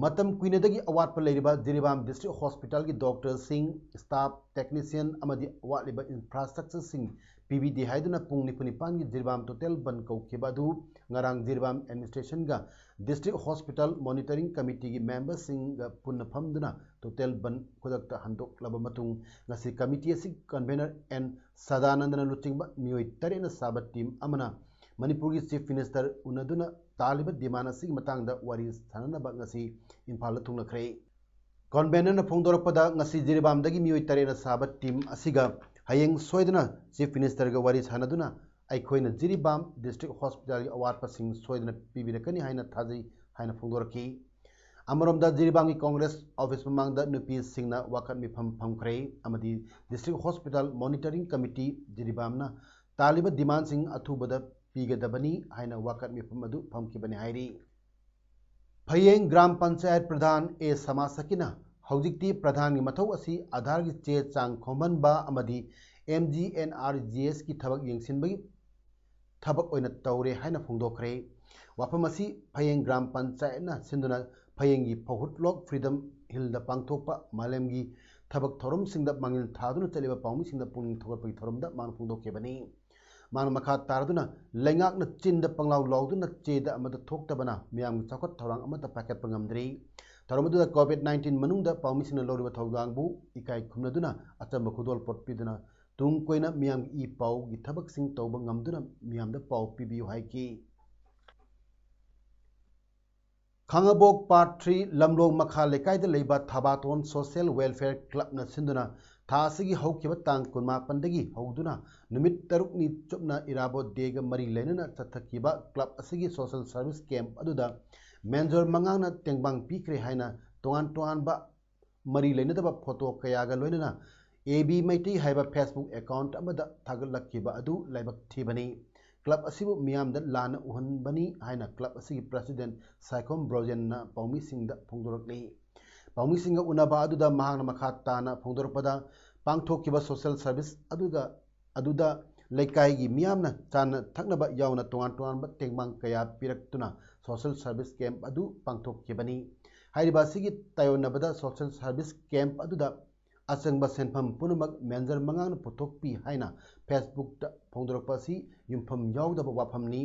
ꯃꯇꯝ ꯀꯨꯏꯅꯗꯒꯤ ꯑꯋꯥꯠꯄ ꯂꯩꯔꯤꯕ ꯖꯤꯔꯤꯕꯥꯝ District Hospital ꯒꯤ ꯗꯣꯛꯇꯔꯁꯤꯡ, staff, technician ꯑꯃꯗꯤ ꯋꯥꯠꯂꯤꯕ infrastructure ꯁꯤꯡ ꯄꯤꯕꯤꯗꯦ ꯍꯥꯏꯗꯨꯅ ꯄꯨꯡ ꯅꯤꯐꯨ ꯅꯤꯄꯥꯟꯒꯤ ꯖꯤꯔꯤꯕꯥꯝ total ꯕꯟꯗ ꯀꯧꯈꯤꯕ ꯑꯗꯨ ꯉꯔꯥꯡ ꯖꯤꯔꯤꯕꯥꯝ administration ꯒ District Hospital Monitoring Committee ꯒꯤ member ꯁꯤꯡꯒ ꯄꯨꯟꯅ ꯐꯝꯗꯨꯅ total ꯕꯟꯗ ꯈꯨꯗꯛꯇ ꯍꯟꯗꯣꯛꯂꯕ ꯃꯇꯨꯡ, ꯉꯁꯤ committee ꯑꯁꯤ convener ꯑꯦꯟ ꯁꯗꯥꯅꯟꯗꯅ ꯂꯨꯆꯤꯡꯕ ꯃꯤꯑꯣꯏ ꯇꯔꯦꯠꯅ ꯁꯥꯕ team ꯑꯃꯅ ꯃꯅꯤꯄꯨꯔꯒꯤ Chief Minister ꯎꯅꯗꯨꯅ ꯇꯥꯜꯂꯤꯕ demand ꯑꯁꯤꯒꯤ ꯃꯇꯥꯡꯗ ꯋꯥꯔꯤ ꯁꯥꯅꯅꯕ ꯉꯁꯤ ꯏꯝꯐꯥꯜꯗ ꯊꯨꯡꯂꯈ꯭ꯔꯦ꯫ Convener ꯅ ꯐꯣꯡꯗꯣꯔꯛꯄꯗ, ꯉꯁꯤ ꯖꯤꯔꯤꯕꯥꯝꯗꯒꯤ ꯃꯤꯑꯣꯏ ꯇꯔꯦꯠꯅ ꯁꯥꯕ team ꯑꯁꯤꯒ ꯍꯌꯦꯡ ꯁꯣꯏꯗꯅ Chief Minister ꯒ ꯋꯥꯔꯤ ꯁꯥꯅꯗꯨꯅ ꯑꯩꯈꯣꯏꯅ ꯖꯤꯔꯤꯕꯥꯝ District Hospital ꯒꯤ ꯑꯋꯥꯠꯄꯁꯤꯡ ꯁꯣꯏꯗꯅ ꯄꯤꯕꯤꯔꯛꯀꯅꯤ ꯍꯥꯏꯅ ꯊꯥꯖꯩ ꯍꯥꯏꯅ ꯐꯣꯡꯗꯣꯔꯛꯈꯤ꯫ ꯑꯃꯔꯣꯝꯗ, ꯖꯤꯔꯤꯕꯥꯝꯒꯤ ꯀꯣꯡꯒ꯭ꯔꯦꯁ ꯑꯣꯐꯤꯁ ꯃꯃꯥꯡꯗ ꯅꯨꯄꯤꯁꯤꯡꯅ ꯋꯥꯀꯠ ꯃꯤꯐꯝ ꯐꯝꯈ꯭ꯔꯦ ꯑꯃꯗꯤ District Hospital Monitoring Committee ꯖꯤꯔꯤꯕꯥꯝꯅ ꯇꯥꯜꯂꯤꯕ demandꯁꯤꯡ ꯑꯊꯨꯕꯗ ꯄꯤꯒꯗꯕꯅꯤ ꯍꯥꯏꯅ ꯋꯥꯀꯠ ꯃꯤꯐꯝ ꯑꯗꯨ ꯐꯝꯈꯤꯕꯅꯤ ꯍꯥꯏꯔꯤ꯫ ꯐꯌꯦꯡ ꯒ꯭ꯔꯥꯝ ꯄꯟꯆꯥꯌꯠ ꯄ꯭ꯔꯙꯥꯟ ꯑꯦ ꯁꯃꯥꯁꯀꯤꯅ ꯍꯧꯖꯤꯛꯇꯤ ꯄ꯭ꯔꯙꯥꯟꯒꯤ ꯃꯊꯧ ꯑꯁꯤ ꯑꯥꯙꯥꯔꯒꯤ ꯆꯦ ꯆꯥꯡ ꯈꯣꯝꯍꯟꯕ ꯑꯃꯗꯤ M G N R G Sꯀꯤ ꯊꯕꯛ ꯌꯦꯡꯁꯤꯟꯕꯒꯤ ꯊꯕꯛ ꯑꯣꯏꯅ ꯇꯧꯔꯦ ꯍꯥꯏꯅ ꯐꯣꯡꯗꯣꯛꯈ꯭ꯔꯦ꯫ ꯋꯥꯐꯝ ꯑꯁꯤ ꯐꯌꯦꯡ ꯒ꯭ꯔꯥꯝ ꯄꯟꯆꯥꯌꯠꯅ ꯁꯤꯟꯗꯨꯅ ꯐꯌꯦꯡꯒꯤ ꯐꯧꯍꯨꯠꯂꯣꯛ Freedom Hillꯗ ꯄꯥꯡꯊꯣꯛꯄ ꯃꯥꯂꯦꯝꯒꯤ ꯊꯕꯛ ꯊꯧꯔꯝꯁꯤꯡꯗ ꯃꯥꯡꯖꯤꯜ ꯊꯥꯗꯨꯅ ꯆꯠꯂꯤꯕ ꯄꯥꯎꯃꯤꯁꯤꯡꯗ ꯄꯨꯛꯅꯤꯡ ꯊꯧꯒꯠꯄꯒꯤ ꯊꯧꯔꯝꯗ ꯃꯥꯅ ꯐꯣꯡꯗꯣꯛꯈꯤꯕꯅꯤ꯫ ꯃꯥꯅ ꯃꯈꯥ ꯇꯥꯔꯗꯨꯅ ꯂꯩꯉꯥꯛꯅ ꯆꯤꯟꯗ ꯄꯪꯂꯥꯎ ꯂꯥꯎꯗꯨꯅ ꯆꯦꯗ ꯑꯃꯠꯇ ꯊꯣꯛꯇꯕꯅ ꯃꯤꯌꯥꯝꯒꯤ ꯆꯥꯎꯈꯠ ꯊꯧꯔꯥꯡ ꯑꯃꯠꯇ ꯄꯥꯏꯈꯠꯄ ꯉꯝꯗ꯭ꯔꯤ꯫ ꯊꯧꯔꯝ ꯑꯗꯨꯗ COVID nineteen ꯃꯅꯨꯡꯗ ꯄꯥꯎꯃꯤꯁꯤꯡꯅ ꯂꯧꯔꯤꯕ ꯊꯧꯗꯥꯡꯕꯨ ꯏꯀꯥꯏ ꯈꯨꯝꯅꯗꯨꯅ ꯑꯆꯝꯕ ꯈꯨꯗꯣꯜꯄꯣꯠ ꯄꯤꯗꯨꯅ ꯇꯨꯡ ꯀꯣꯏꯅ ꯃꯤꯌꯥꯝꯒꯤ ꯏ ꯄꯥꯎꯒꯤ ꯊꯕꯛꯁꯤꯡ ꯇꯧꯕ ꯉꯝꯗꯨꯅ ꯃꯤꯌꯥꯝꯗ ꯄꯥꯎ ꯄꯤꯕꯤꯌꯨ ꯍꯥꯏꯈꯤ꯫ ꯈꯥꯡꯉꯕꯣꯛ Part three ꯂꯝꯂꯣꯡ ꯃꯈꯥ ꯂꯩꯀꯥꯏꯗ ꯂꯩꯕ ꯊꯕꯥꯇꯣꯟ Social Welfare Clubꯅ ꯁꯤꯟꯗꯨꯅ ꯊꯥ ꯑꯁꯤꯒꯤ ꯍꯧꯈꯤꯕ ꯇꯥꯡ ꯀꯨꯟꯃꯥꯄꯟꯗꯒꯤ ꯍꯧꯗꯨꯅ ꯅꯨꯃꯤꯠ ꯇꯔꯨꯛꯅꯤ ꯆꯨꯞꯅ ꯏꯔꯥꯕꯣꯠ Dayꯒ ꯃꯔꯤ ꯂꯩꯅꯅ ꯆꯠꯊꯈꯤꯕ club ꯑꯁꯤꯒꯤ social service camp ꯑꯗꯨꯗ major ꯃꯉꯥꯡꯅ ꯇꯦꯡꯕꯥꯡ ꯄꯤꯈ꯭ꯔꯦ ꯍꯥꯏꯅ ꯇꯣꯉꯥꯟ ꯇꯣꯉꯥꯟꯕ ꯃꯔꯤ ꯂꯩꯅꯗꯕ photo ꯀꯌꯥꯒ ꯂꯣꯏꯅꯅ A B ꯃꯩꯇꯩ ꯍꯥꯏꯕ Facebook account ꯑꯃꯗ ꯊꯥꯒꯠꯂꯛꯈꯤꯕ ꯑꯗꯨ ꯂꯥꯏꯕꯛ ꯊꯤꯕꯅꯤ꯫ Club ꯑꯁꯤꯕꯨ ꯃꯤꯌꯥꯝꯗ ꯂꯥꯟꯅ ꯎꯍꯟꯕꯅꯤ ꯍꯥꯏꯅ club ꯑꯁꯤꯒꯤ president ꯁꯥꯏꯈꯣꯝ ꯕ꯭ꯔꯣꯖꯦꯟꯅ ꯄꯥꯎꯃꯤꯁꯤꯡꯗ ꯐꯣꯡꯗꯣꯔꯛꯂꯤ꯫ ꯄꯥꯎꯃꯤꯁꯤꯡꯒ ꯎꯅꯕ ꯑꯗꯨꯗ ꯃꯍꯥꯛꯅ ꯃꯈꯥ ꯇꯥꯅ ꯐꯣꯡꯗꯣꯔꯛꯄꯗ, ꯄꯥꯡꯊꯣꯛꯈꯤꯕ social service ꯑꯗꯨꯒ ꯑꯗꯨꯗ ꯂꯩꯀꯥꯏꯒꯤ ꯃꯤꯌꯥꯝꯅ ꯆꯥꯅ ꯊꯛꯅꯕ ꯌꯥꯎꯅ ꯇꯣꯉꯥꯟ ꯇꯣꯉꯥꯟꯕ ꯇꯦꯡꯕꯥꯡ ꯀꯌꯥ ꯄꯤꯔꯛꯇꯨꯅ social service camp ꯑꯗꯨ ꯄꯥꯡꯊꯣꯛꯈꯤꯕꯅꯤ꯫ ꯍꯥꯏꯔꯤꯕ ꯑꯁꯤꯒꯤ ꯇꯥꯏꯌꯣꯟꯅꯕꯗ social service camp ꯑꯗꯨꯗ ꯑꯆꯪꯕ ꯁꯦꯟꯐꯝ ꯄꯨꯝꯅꯃꯛ major ꯃꯉꯥꯡꯅ ꯄꯨꯊꯣꯛꯄꯤ ꯍꯥꯏꯅ Facebookꯇ ꯐꯣꯡꯗꯣꯔꯛꯄ ꯑꯁꯤ ꯌꯨꯝꯐꯝ ꯌꯥꯎꯗꯕ ꯋꯥꯐꯝꯅꯤ꯫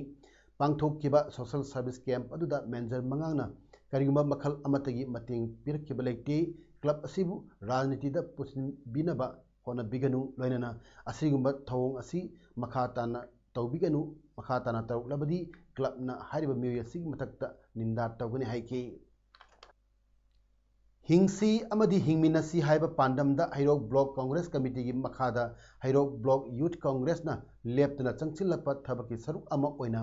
ꯄꯥꯡꯊꯣꯛꯈꯤꯕ social service camp ꯑꯗꯨꯗ major ꯃꯉꯥꯡꯅ ꯀꯔꯤꯒꯨꯝꯕ ꯃꯈꯜ ꯑꯃꯠꯇꯒꯤ ꯃꯇꯦꯡ ꯄꯤꯔꯛꯈꯤꯕ ꯂꯩꯇꯦ꯫ Club ꯑꯁꯤꯕꯨ ꯔꯥꯖꯅꯤꯇꯤꯗ ꯄꯨꯁꯤꯟꯕꯤꯅꯕ ꯍꯣꯠꯅꯕꯤꯒꯅꯨ, ꯂꯣꯏꯅꯅ ꯑꯁꯤꯒꯨꯝꯕ ꯊꯧꯑꯣꯡ ꯑꯁꯤ ꯃꯈꯥ ꯇꯥꯅ ꯇꯧꯕꯤꯒꯅꯨ, ꯃꯈꯥ ꯇꯥꯅ ꯇꯧꯔꯛꯂꯕꯗꯤ clubꯅ ꯍꯥꯏꯔꯤꯕ ꯃꯤꯑꯣꯏ ꯑꯁꯤꯒꯤ ꯃꯊꯛꯇ ꯅꯤꯟꯗꯥ ꯇꯧꯒꯅꯤ ꯍꯥꯏꯈꯤ꯫ ꯍꯤꯡꯁꯤ ꯑꯃꯗꯤ ꯍꯤꯡꯃꯤꯟꯅꯁꯤ ꯍꯥꯏꯕ ꯄꯥꯟꯗꯝꯗ ꯍꯩꯔꯣꯛ ꯕ꯭ꯂꯣꯛ ꯀꯣꯡꯒ꯭ꯔꯦꯁ ꯀꯃꯤꯇꯤꯒꯤ ꯃꯈꯥꯗ ꯍꯩꯔꯣꯛ ꯕ꯭ꯂꯣꯛ ꯌꯨꯠ ꯀꯣꯡꯒ꯭ꯔꯦꯁꯅ ꯂꯦꯞꯇꯅ ꯆꯪꯁꯤꯜꯂꯛꯄ ꯊꯕꯛꯀꯤ ꯁꯔꯨꯛ ꯑꯃ ꯑꯣꯏꯅ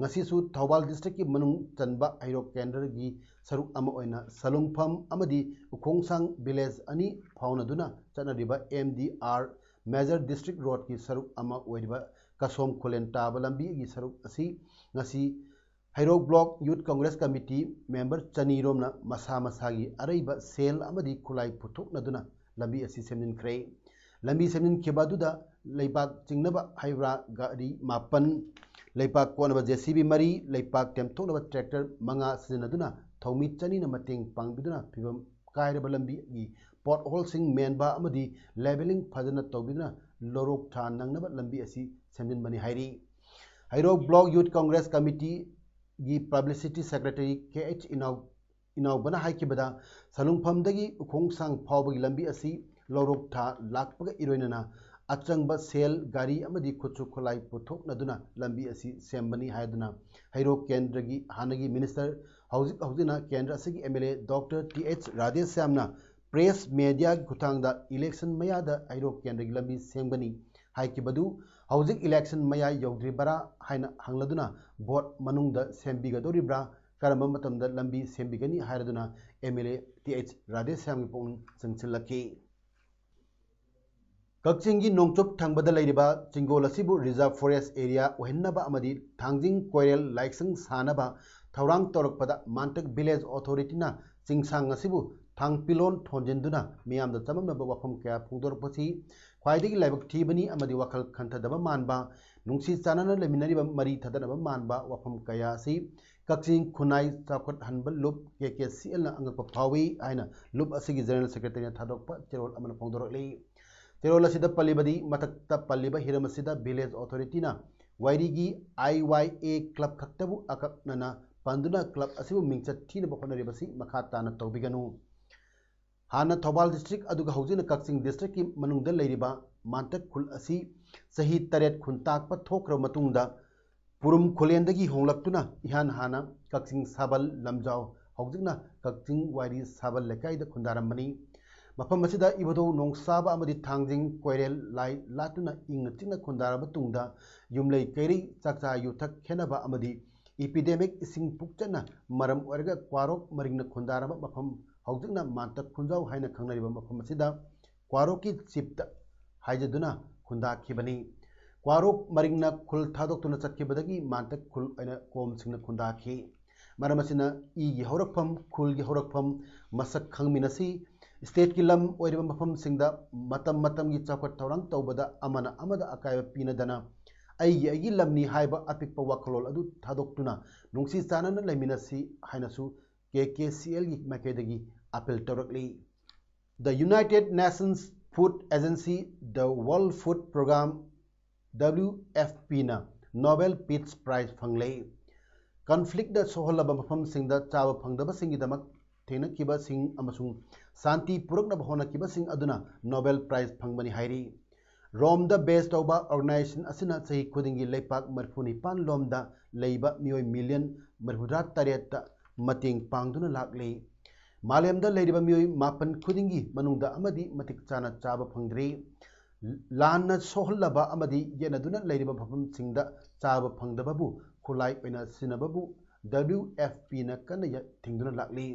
ꯉꯁꯤꯁꯨ ꯊꯧꯕꯥꯜ ꯗꯤꯁꯇ꯭ꯔꯤꯛꯀꯤ ꯃꯅꯨꯡ ꯆꯟꯕ ꯍꯩꯔꯣꯛ ꯀꯦꯟꯗ꯭ꯔꯒꯤ ꯁꯔꯨꯛ ꯑꯃ ꯑꯣꯏꯅ ꯁꯂꯨꯡꯐꯝ ꯑꯃꯗꯤ ꯎꯈꯣꯡꯁꯥꯡ ꯚꯤꯂꯦꯖ ꯑꯅꯤ ꯐꯥꯎꯅꯗꯨꯅ ꯆꯠꯅꯔꯤꯕ M D R major district ꯔꯣꯗꯀꯤ ꯁꯔꯨꯛ ꯑꯃ ꯑꯣꯏꯔꯤꯕ ꯀꯁꯣꯝ ꯈꯨꯂꯦꯟ ꯇꯥꯕ ꯂꯝꯕꯤꯒꯤ ꯁꯔꯨꯛ ꯑꯁꯤ ꯉꯁꯤ ꯍꯩꯔꯣꯛ ꯕ꯭ꯂꯣꯛ ꯌꯨꯠ ꯀꯣꯡꯒ꯭ꯔꯦꯁ ꯀꯃꯤꯇꯤ ꯃꯦꯝꯕꯔ ꯆꯅꯤꯔꯣꯝꯅ ꯃꯁꯥ ꯃꯁꯥꯒꯤ ꯑꯔꯩꯕ ꯁꯦꯜ ꯑꯃꯗꯤ ꯈꯨꯠꯂꯥꯏ ꯄꯨꯊꯣꯛꯅꯗꯨꯅ ꯂꯝꯕꯤ ꯑꯁꯤ ꯁꯦꯝꯖꯤꯟꯈ꯭ꯔꯦ꯫ ꯂꯝꯕꯤ ꯁꯦꯝꯖꯤꯟꯈꯤꯕ ꯑꯗꯨꯗ ꯂꯩꯕꯥꯛ ꯆꯤꯡꯅꯕ ꯍꯩꯕ꯭ꯔꯥ ꯒꯥꯔꯤ ꯃꯥꯄꯟ, ꯂꯩꯕꯥꯛ ꯀꯣꯠꯅꯕ ꯖꯦ ꯁꯤ ꯕꯤ ꯃꯔꯤ, ꯂꯩꯕꯥꯛ ꯇꯦꯝꯊꯣꯛꯅꯕ ꯇ꯭ꯔꯦꯛꯇꯔ ꯃꯉꯥ ꯁꯤꯖꯤꯟꯅꯗꯨꯅ ꯊꯧꯃꯤ ꯆꯅꯤꯅ ꯃꯇꯦꯡ ꯄꯥꯡꯕꯤꯗꯨꯅ ꯐꯤꯕꯝ ꯀꯥꯏꯔꯕ ꯂꯝꯕꯤꯒꯤ ꯄꯣꯠ ꯍꯣꯜꯁꯤꯡ ꯃꯦꯟꯕ ꯑꯃꯗꯤ ꯂꯦꯚꯦꯂꯤꯡ ꯐꯖꯅ ꯇꯧꯕꯤꯗꯨꯅ ꯂꯧꯔꯣꯛ ꯊꯥ ꯅꯪꯅꯕ ꯂꯝꯕꯤ ꯑꯁꯤ ꯁꯦꯝꯖꯤꯟꯕꯅꯤ ꯍꯥꯏꯔꯤ꯫ ꯍꯩꯔꯣꯛ ꯕ꯭ꯂꯣꯛ ꯌꯨꯠ ꯀꯣꯡꯒ꯭ꯔꯦꯁ ꯀꯃꯤꯇꯤꯒꯤ ꯄꯕ꯭ꯂꯤꯁꯤꯇꯤ ꯁꯦꯀ꯭ꯔꯦꯇꯔꯤ ꯀꯦ ꯑꯩꯆ ꯏꯅꯥꯎ ꯏꯅꯥꯎꯕꯅ ꯍꯥꯏꯈꯤꯕꯗ, ꯁꯂꯨꯡꯐꯝꯗꯒꯤ ꯎꯈꯣꯡꯁꯥꯡ ꯐꯥꯎꯕꯒꯤ ꯂꯝꯕꯤ ꯑꯁꯤ ꯂꯧꯔꯣꯛ ꯊꯥ ꯂꯥꯛꯄꯒ ꯏꯔꯣꯏꯅꯅ ꯑꯆꯪꯕ ꯁꯦꯜ, ꯒꯥꯔꯤ ꯑꯃꯗꯤ ꯈꯨꯠꯁꯨ ꯈꯨꯠꯂꯥꯏ ꯄꯨꯊꯣꯛꯅꯗꯨꯅ ꯂꯝꯕꯤ ꯑꯁꯤ ꯁꯦꯝꯕꯅꯤ ꯍꯥꯏꯗꯨꯅ ꯍꯩꯔꯣꯛ ꯀꯦꯟꯗ꯭ꯔꯒꯤ ꯍꯥꯟꯅꯒꯤ ꯃꯤꯅꯤꯁꯇꯔ, ꯍꯧꯖꯤꯛ ꯍꯧꯖꯤꯛꯅ ꯀꯦꯟꯗ꯭ꯔ ꯑꯁꯤꯒꯤ M L A doctor T H ꯔꯥꯙꯦꯁ꯭ꯌꯥꯝꯅ ꯄ꯭ꯔꯦꯁ ꯃꯦꯗꯤꯌꯥꯒꯤ ꯈꯨꯠꯊꯥꯡꯗ ꯏꯂꯦꯛꯁꯟ ꯃꯌꯥꯗ ꯍꯩꯔꯣꯛ ꯀꯦꯟꯗ꯭ꯔꯒꯤ ꯂꯝꯕꯤ ꯁꯦꯝꯒꯅꯤ ꯍꯥꯏꯈꯤꯕꯗꯨ ꯍꯧꯖꯤꯛ ꯏꯂꯦꯛꯁꯟ ꯃꯌꯥ ꯌꯧꯗ꯭ꯔꯤꯕꯔꯥ ꯍꯥꯏꯅ ꯍꯪꯂꯗꯨꯅ ꯚꯣꯠ ꯃꯅꯨꯡꯗ ꯁꯦꯝꯕꯤꯒꯗꯧꯔꯤꯕ꯭ꯔꯥ, ꯀꯔꯝꯕ ꯃꯇꯝꯗ ꯂꯝꯕꯤ ꯁꯦꯝꯕꯤꯒꯅꯤ ꯍꯥꯏꯔꯗꯨꯅ M L A T H ꯔꯥꯙꯦꯁ꯭ꯌꯥꯝꯒꯤ ꯄꯨꯛꯅꯤꯡ ꯆꯪꯁꯤꯜꯂꯛꯈꯤ꯫ ꯀꯛꯆꯤꯡꯒꯤ ꯅꯣꯡꯆꯨꯞ ꯊꯪꯕꯗ ꯂꯩꯔꯤꯕ ꯆꯤꯡꯒꯣꯜ ꯑꯁꯤꯕꯨ ꯔꯤꯖꯥꯔꯚ ꯐꯣꯔꯦꯁ ꯑꯦꯔꯤꯌꯥ ꯑꯣꯏꯍꯟꯅꯕ ꯑꯃꯗꯤ ꯊꯥꯡꯖꯤꯡ ꯀꯣꯏꯔꯦꯜ ꯂꯥꯏꯁꯪ ꯁꯥꯅꯕ ꯊꯧꯔꯥꯡ ꯇꯧꯔꯛꯄꯗ ꯃꯥꯟꯇꯛ ꯚꯤꯂꯦꯖ ꯑꯣꯊꯣꯔꯤꯇꯤꯅ ꯆꯤꯡꯁꯥꯡ ꯑꯁꯤꯕꯨ ꯊꯥꯡꯄꯤꯂꯣꯟ ꯊꯣꯟꯖꯤꯟꯗꯨꯅ ꯃꯤꯌꯥꯝꯗ ꯆꯃꯝꯅꯕ ꯋꯥꯐꯝ ꯀꯌꯥ ꯐꯣꯡꯗꯣꯔꯛꯄꯁꯤ ꯈ꯭ꯋꯥꯏꯗꯒꯤ ꯂꯥꯏꯕꯛ ꯊꯤꯕꯅꯤ ꯑꯃꯗꯤ ꯋꯥꯈꯜ ꯈꯟꯊꯗꯕ ꯃꯥꯟꯕ, ꯅꯨꯡꯁꯤ ꯆꯥꯟꯅꯅ ꯂꯩꯃꯤꯟꯅꯔꯤꯕ ꯃꯔꯤ ꯊꯗꯅꯕ ꯃꯥꯟꯕ ꯋꯥꯐꯝ ꯀꯌꯥ ꯑꯁꯤ ꯀꯛꯆꯤꯡ ꯈꯨꯟꯅꯥꯏ ꯆꯥꯎꯈꯠꯍꯟꯕ ꯂꯨꯞ ꯀꯦ ꯀꯦ ꯁꯤ ꯑꯦꯜꯅ ꯑꯉꯛꯄ ꯐꯥꯎꯏ ꯍꯥꯏꯅ ꯂꯨꯞ ꯑꯁꯤꯒꯤ ꯖꯦꯅꯔꯦꯜ ꯁꯦꯀ꯭ꯔꯦꯇꯔꯤꯅ ꯊꯥꯗꯣꯛꯄ ꯆꯦꯔꯣꯜ ꯑꯃꯅ ꯐꯣꯡꯗꯣꯔꯛꯂꯤ꯫ ꯆꯦꯔꯣꯜ ꯑꯁꯤꯗ ꯄꯜꯂꯤꯕꯗꯤ ꯃꯊꯛꯇ ꯄꯜꯂꯤꯕ ꯍꯤꯔꯝ ꯑꯁꯤꯗ ꯚꯤꯂꯦꯖ ꯑꯣꯊꯣꯔꯤꯇꯤꯅ ꯋꯥꯏꯔꯤꯒꯤ ꯑꯥꯏ ꯋꯥꯏ ꯑꯦ ꯀ꯭ꯂꯕ ꯈꯛꯇꯕꯨ ꯑꯀꯛꯅꯅ ꯄꯟꯗꯨꯅ ꯀ꯭ꯂꯕ ꯑꯁꯤꯕꯨ ꯃꯤꯡꯆꯠ ꯊꯤꯅꯕ ꯍꯣꯠꯅꯔꯤꯕꯁꯤ ꯃꯈꯥ ꯇꯥꯅ ꯇꯧꯕꯤꯒꯅꯨ꯫ ꯍꯥꯟꯅ ꯊꯧꯕꯥꯜ ꯗꯤꯁꯇ꯭ꯔꯤꯛ ꯑꯗꯨꯒ ꯍꯧꯖꯤꯛꯅ ꯀꯛꯆꯤꯡ ꯗꯤꯁꯇ꯭ꯔꯤꯛꯀꯤ ꯃꯅꯨꯡꯗ ꯂꯩꯔꯤꯕ ꯃꯥꯟꯇꯛ ꯈꯨꯜ ꯑꯁꯤ ꯆꯍꯤ ꯇꯔꯦꯠ ꯈꯨꯟꯇꯥꯛꯄ ꯊꯣꯛꯈ꯭ꯔꯕ ꯃꯇꯨꯡꯗ ꯄꯨꯔꯨꯝ ꯈꯨꯂꯦꯟꯗꯒꯤ ꯍꯣꯡꯂꯛꯇꯨꯅ ꯏꯍꯥꯟ ꯍꯥꯟꯅ ꯀꯛꯆꯤꯡ ꯁꯥꯕꯜ ꯂꯝꯖꯥꯎ ꯍꯧꯖꯤꯛꯅ ꯀꯛꯆꯤꯡ ꯋꯥꯏꯔꯤ ꯁꯥꯕꯜ ꯂꯩꯀꯥꯏꯗ ꯈꯨꯟꯗꯥꯔꯝꯕꯅꯤ꯫ ꯃꯐꯝ ꯑꯁꯤꯗ ꯏꯕꯨꯙꯧ ꯅꯣꯡꯁꯥꯕ ꯑꯃꯗꯤ ꯊꯥꯡꯖꯤꯡ ꯀꯣꯏꯔꯦꯜ ꯂꯥꯏ ꯂꯥꯠꯇꯨꯅ ꯏꯪꯅ ꯆꯤꯛꯅ ꯈꯨꯟꯗꯥꯔꯕ ꯇꯨꯡꯗ ꯌꯨꯝꯂꯩ ꯀꯩꯔꯩ, ꯆꯥꯛꯆꯥ ꯌꯨꯊꯛ ꯈꯦꯟꯅꯕ ꯑꯃꯗꯤ ꯏꯄꯤꯗꯦꯃꯤꯛ ꯏꯁꯤꯡ ꯄꯨꯛꯆꯠꯅ ꯃꯔꯝ ꯑꯣꯏꯔꯒ ꯀ꯭ꯋꯥꯔꯣꯛ ꯃꯔꯤꯡꯅ ꯈꯨꯟꯗꯥꯔꯕ ꯃꯐꯝ, ꯍꯧꯖꯤꯛꯅ ꯃꯥꯟꯇꯛ ꯈꯨꯟꯖꯥꯎ ꯍꯥꯏꯅ ꯈꯪꯅꯔꯤꯕ ꯃꯐꯝ ꯑꯁꯤꯗ ꯀ꯭ꯋꯥꯔꯣꯛꯀꯤ ꯆꯤꯞꯇ ꯍꯥꯏꯖꯗꯨꯅ ꯈꯨꯟꯗꯥꯈꯤꯕꯅꯤ꯫ ꯀ꯭ꯋꯥꯔꯣꯛ ꯃꯔꯤꯡꯅ ꯈꯨꯜ ꯊꯥꯗꯣꯛꯇꯨꯅ ꯆꯠꯈꯤꯕꯗꯒꯤ ꯃꯥꯟꯇꯛ ꯈꯨꯜ ꯑꯣꯏꯅ ꯀꯣꯝꯁꯤꯡꯅ ꯈꯨꯟꯗꯥꯈꯤ꯫ ꯃꯔꯝ ꯑꯁꯤꯅ ꯏꯒꯤ ꯍꯧꯔꯛꯐꯝ, ꯈꯨꯜꯒꯤ ꯍꯧꯔꯛꯐꯝ ꯃꯁꯛ ꯈꯪꯃꯤꯟꯅꯁꯤ꯫ ꯁ꯭ꯇꯦꯠꯀꯤ ꯂꯝ ꯑꯣꯏꯔꯤꯕ ꯃꯐꯝꯁꯤꯡꯗ ꯃꯇꯝ ꯃꯇꯝꯒꯤ ꯆꯥꯎꯈꯠ ꯊꯧꯔꯥꯡ ꯇꯧꯕꯗ ꯑꯃꯅ ꯑꯃꯗ ꯑꯀꯥꯏꯕ ꯄꯤꯅꯗꯅ ꯑꯩꯒꯤ ꯑꯩꯒꯤ ꯂꯝꯅꯤ ꯍꯥꯏꯕ ꯑꯄꯤꯛꯄ ꯋꯥꯈꯜꯂꯣꯟ ꯑꯗꯨ ꯊꯥꯗꯣꯛꯇꯨꯅ ꯅꯨꯡꯁꯤ ꯆꯥꯟꯅꯅ ꯂꯩꯃꯤꯟꯅꯁꯤ ꯍꯥꯏꯅꯁꯨ ꯀꯦ ꯀꯦ ꯁꯤ ꯑꯦꯜꯒꯤ ꯃꯥꯏꯀꯩꯗꯒꯤ appeal ꯇꯧꯔꯛꯂꯤ꯫ The United Nations Food Agency, the World Food Programme, W F P ꯅ Nobel Peace Prize ꯐꯪꯂꯦ꯫ ꯀꯟꯐ꯭ꯂꯤꯛꯇ ꯁꯣꯛꯍꯜꯂꯕ ꯃꯐꯝꯁꯤꯡꯗ ꯆꯥꯕ ꯐꯪꯗꯕꯁꯤꯡꯒꯤꯗꯃꯛ ꯊꯦꯡꯅꯈꯤꯕꯁꯤꯡ ꯑꯃꯁꯨꯡ ꯁꯥꯟꯇꯤ ꯄꯨꯔꯛꯅꯕ ꯍꯣꯠꯅꯈꯤꯕꯁꯤꯡ ꯑꯗꯨꯅ ꯅꯣꯕꯦꯜ ꯄ꯭ꯔꯥꯏꯖ ꯐꯪꯕꯅꯤ ꯍꯥꯏꯔꯤ꯫ ꯔꯣꯝꯗ ꯕꯦꯖ ꯇꯧꯕ ꯑꯣꯔꯒꯅꯥꯏꯖꯦꯁꯟ ꯑꯁꯤꯅ ꯆꯍꯤ ꯈꯨꯗꯤꯡꯒꯤ ꯂꯩꯄꯥꯛ ꯃꯔꯤꯐꯨ ꯅꯤꯄꯥꯟ ꯂꯣꯝꯗ ꯂꯩꯕ ꯃꯤꯑꯣꯏ ꯃꯤꯂꯤꯌꯟ ꯃꯔꯤꯐꯨꯇꯔꯥ ꯇꯔꯦꯠꯇ ꯃꯇꯦꯡ ꯄꯥꯡꯗꯨꯅ ꯂꯥꯛꯂꯤ꯫ ꯃꯥꯂꯦꯝꯗ ꯂꯩꯔꯤꯕ ꯃꯤꯑꯣꯏ ꯃꯥꯄꯟ ꯈꯨꯗꯤꯡꯒꯤ ꯃꯅꯨꯡꯗ ꯑꯃꯗꯤ ꯃꯇꯤꯛ ꯆꯥꯅ ꯆꯥꯕ ꯐꯪꯗ꯭ꯔꯤ꯫ ꯂꯥꯟꯅ ꯁꯣꯛꯍꯜꯂꯕ ꯑꯃꯗꯤ ꯌꯦꯠꯅꯗꯨꯅ ꯂꯩꯔꯤꯕ ꯃꯐꯝꯁꯤꯡꯗ ꯆꯥꯕ ꯐꯪꯗꯕꯕꯨ ꯈꯨꯠꯂꯥꯏ ꯑꯣꯏꯅ ꯁꯤꯖꯤꯟꯅꯕꯕꯨ W F P ꯅ ꯀꯟꯅ ꯌ-, ꯊꯤꯡꯗꯨꯅ ꯂꯥꯛꯂꯤ꯫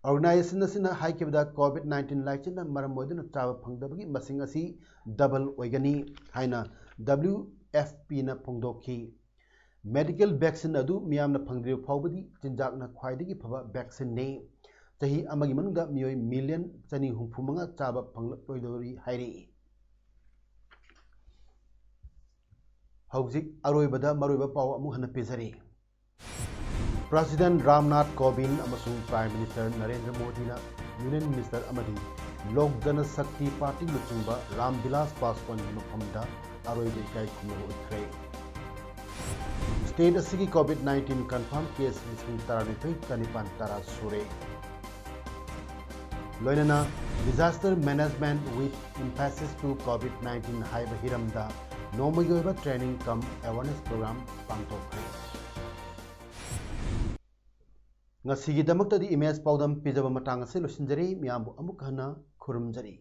ꯑꯣꯔꯒꯅꯥꯏꯖꯦꯁꯟ ꯑꯁꯤꯅ ꯍꯥꯏꯈꯤꯕꯗ COVID nineteen ꯂꯥꯏꯆꯠꯅ ꯃꯔꯝ ꯑꯣꯏꯗꯨꯅ ꯆꯥꯕ ꯐꯪꯗꯕꯒꯤ ꯃꯁꯤꯡ ꯑꯁꯤ ꯗꯕꯜ ꯑꯣꯏꯒꯅꯤ ꯍꯥꯏꯅ W F P ꯅ ꯐꯣꯡꯗꯣꯛꯈꯤ꯫ ꯃꯦꯗꯤꯀꯦꯜ ꯚꯦꯛꯁꯤꯟ ꯑꯗꯨ ꯃꯤꯌꯥꯝꯅ ꯐꯪꯗ꯭ꯔꯤꯕ ꯐꯥꯎꯕꯗꯤ ꯆꯤꯟꯖꯥꯛꯅ ꯈ꯭ꯋꯥꯏꯗꯒꯤ ꯐꯕ ꯚꯦꯛꯁꯤꯟꯅꯤ꯫ ꯆꯍꯤ ꯑꯃꯒꯤ ꯃꯅꯨꯡꯗ ꯃꯤꯑꯣꯏ ꯃꯤꯂꯤꯌꯟ ꯆꯅꯤ ꯍꯨꯝꯐꯨ ꯃꯉꯥ ꯆꯥꯕ ꯐꯪꯂꯛꯂꯣꯏꯗꯧꯔꯤ ꯍꯥꯏꯔꯤ꯫ ꯍꯧꯖꯤꯛ ꯑꯔꯣꯏꯕꯗ ꯃꯔꯨꯑꯣꯏꯕ ꯄꯥꯎ ꯑꯃꯨꯛ ꯍꯟꯅ ꯄꯤꯖꯔꯤ꯫ ꯄ꯭ꯔꯁꯤꯗꯦꯟ ꯔꯥꯝꯅꯥꯊ ꯀꯣꯕꯤꯟꯗ ꯑꯃꯁꯨꯡ ꯄ꯭ꯔꯥꯏꯝ ꯃꯤꯅꯤꯁꯇꯔ ꯅꯔꯦꯟꯗ꯭ꯔ ꯃꯣꯗꯤꯅ ꯌꯨꯅꯤꯌꯟ ꯃꯤꯅꯤꯁꯇꯔ ꯑꯃꯗꯤ ꯂꯣꯛ ꯖꯅꯁꯛꯇꯤ ꯄꯥꯔꯇꯤ ꯂꯨꯆꯤꯡꯕ ꯔꯥꯝ ꯕꯤꯂꯥꯁ ꯄꯥꯁꯋꯥꯟꯒꯤ ꯃꯐꯝꯗ ꯑꯔꯣꯏꯕ ꯏꯀꯥꯏ ꯈꯨꯝꯅꯕ ꯎꯠꯈ꯭ꯔꯦ꯫ ꯁ꯭ꯇꯦꯠ ꯑꯁꯤꯒꯤ COVID nineteen confirm case ꯂꯤꯁꯤꯡ ꯇꯔꯥꯅꯤꯊꯣꯏ ꯆꯅꯤꯄꯥꯟ ꯇꯔꯥ ꯁꯨꯔꯦ꯫ ꯂꯣꯏꯅꯅ Disaster Management with Emphasis to COVID nineteen ꯍꯥꯏꯕ ꯍꯤꯔꯝꯗ ꯅꯣꯡꯃꯒꯤ ꯑꯣꯏꯕ training cum awareness program ꯄꯥꯡꯊꯣꯛꯈ꯭ꯔꯦ꯫ ꯉꯁꯤꯒꯤꯗꯃꯛꯇꯗꯤ ꯏꯃꯦꯖ ꯄꯥꯎꯗꯝ ꯄꯤꯖꯕ ꯃꯇꯥꯡ ꯑꯁꯤ ꯂꯣꯏꯁꯤꯟꯖꯔꯤ꯫ ꯃꯤꯌꯥꯝꯕꯨ ꯑꯃꯨꯛ ꯍꯟꯅ ꯈꯨꯔꯨꯝꯖꯔꯤ꯫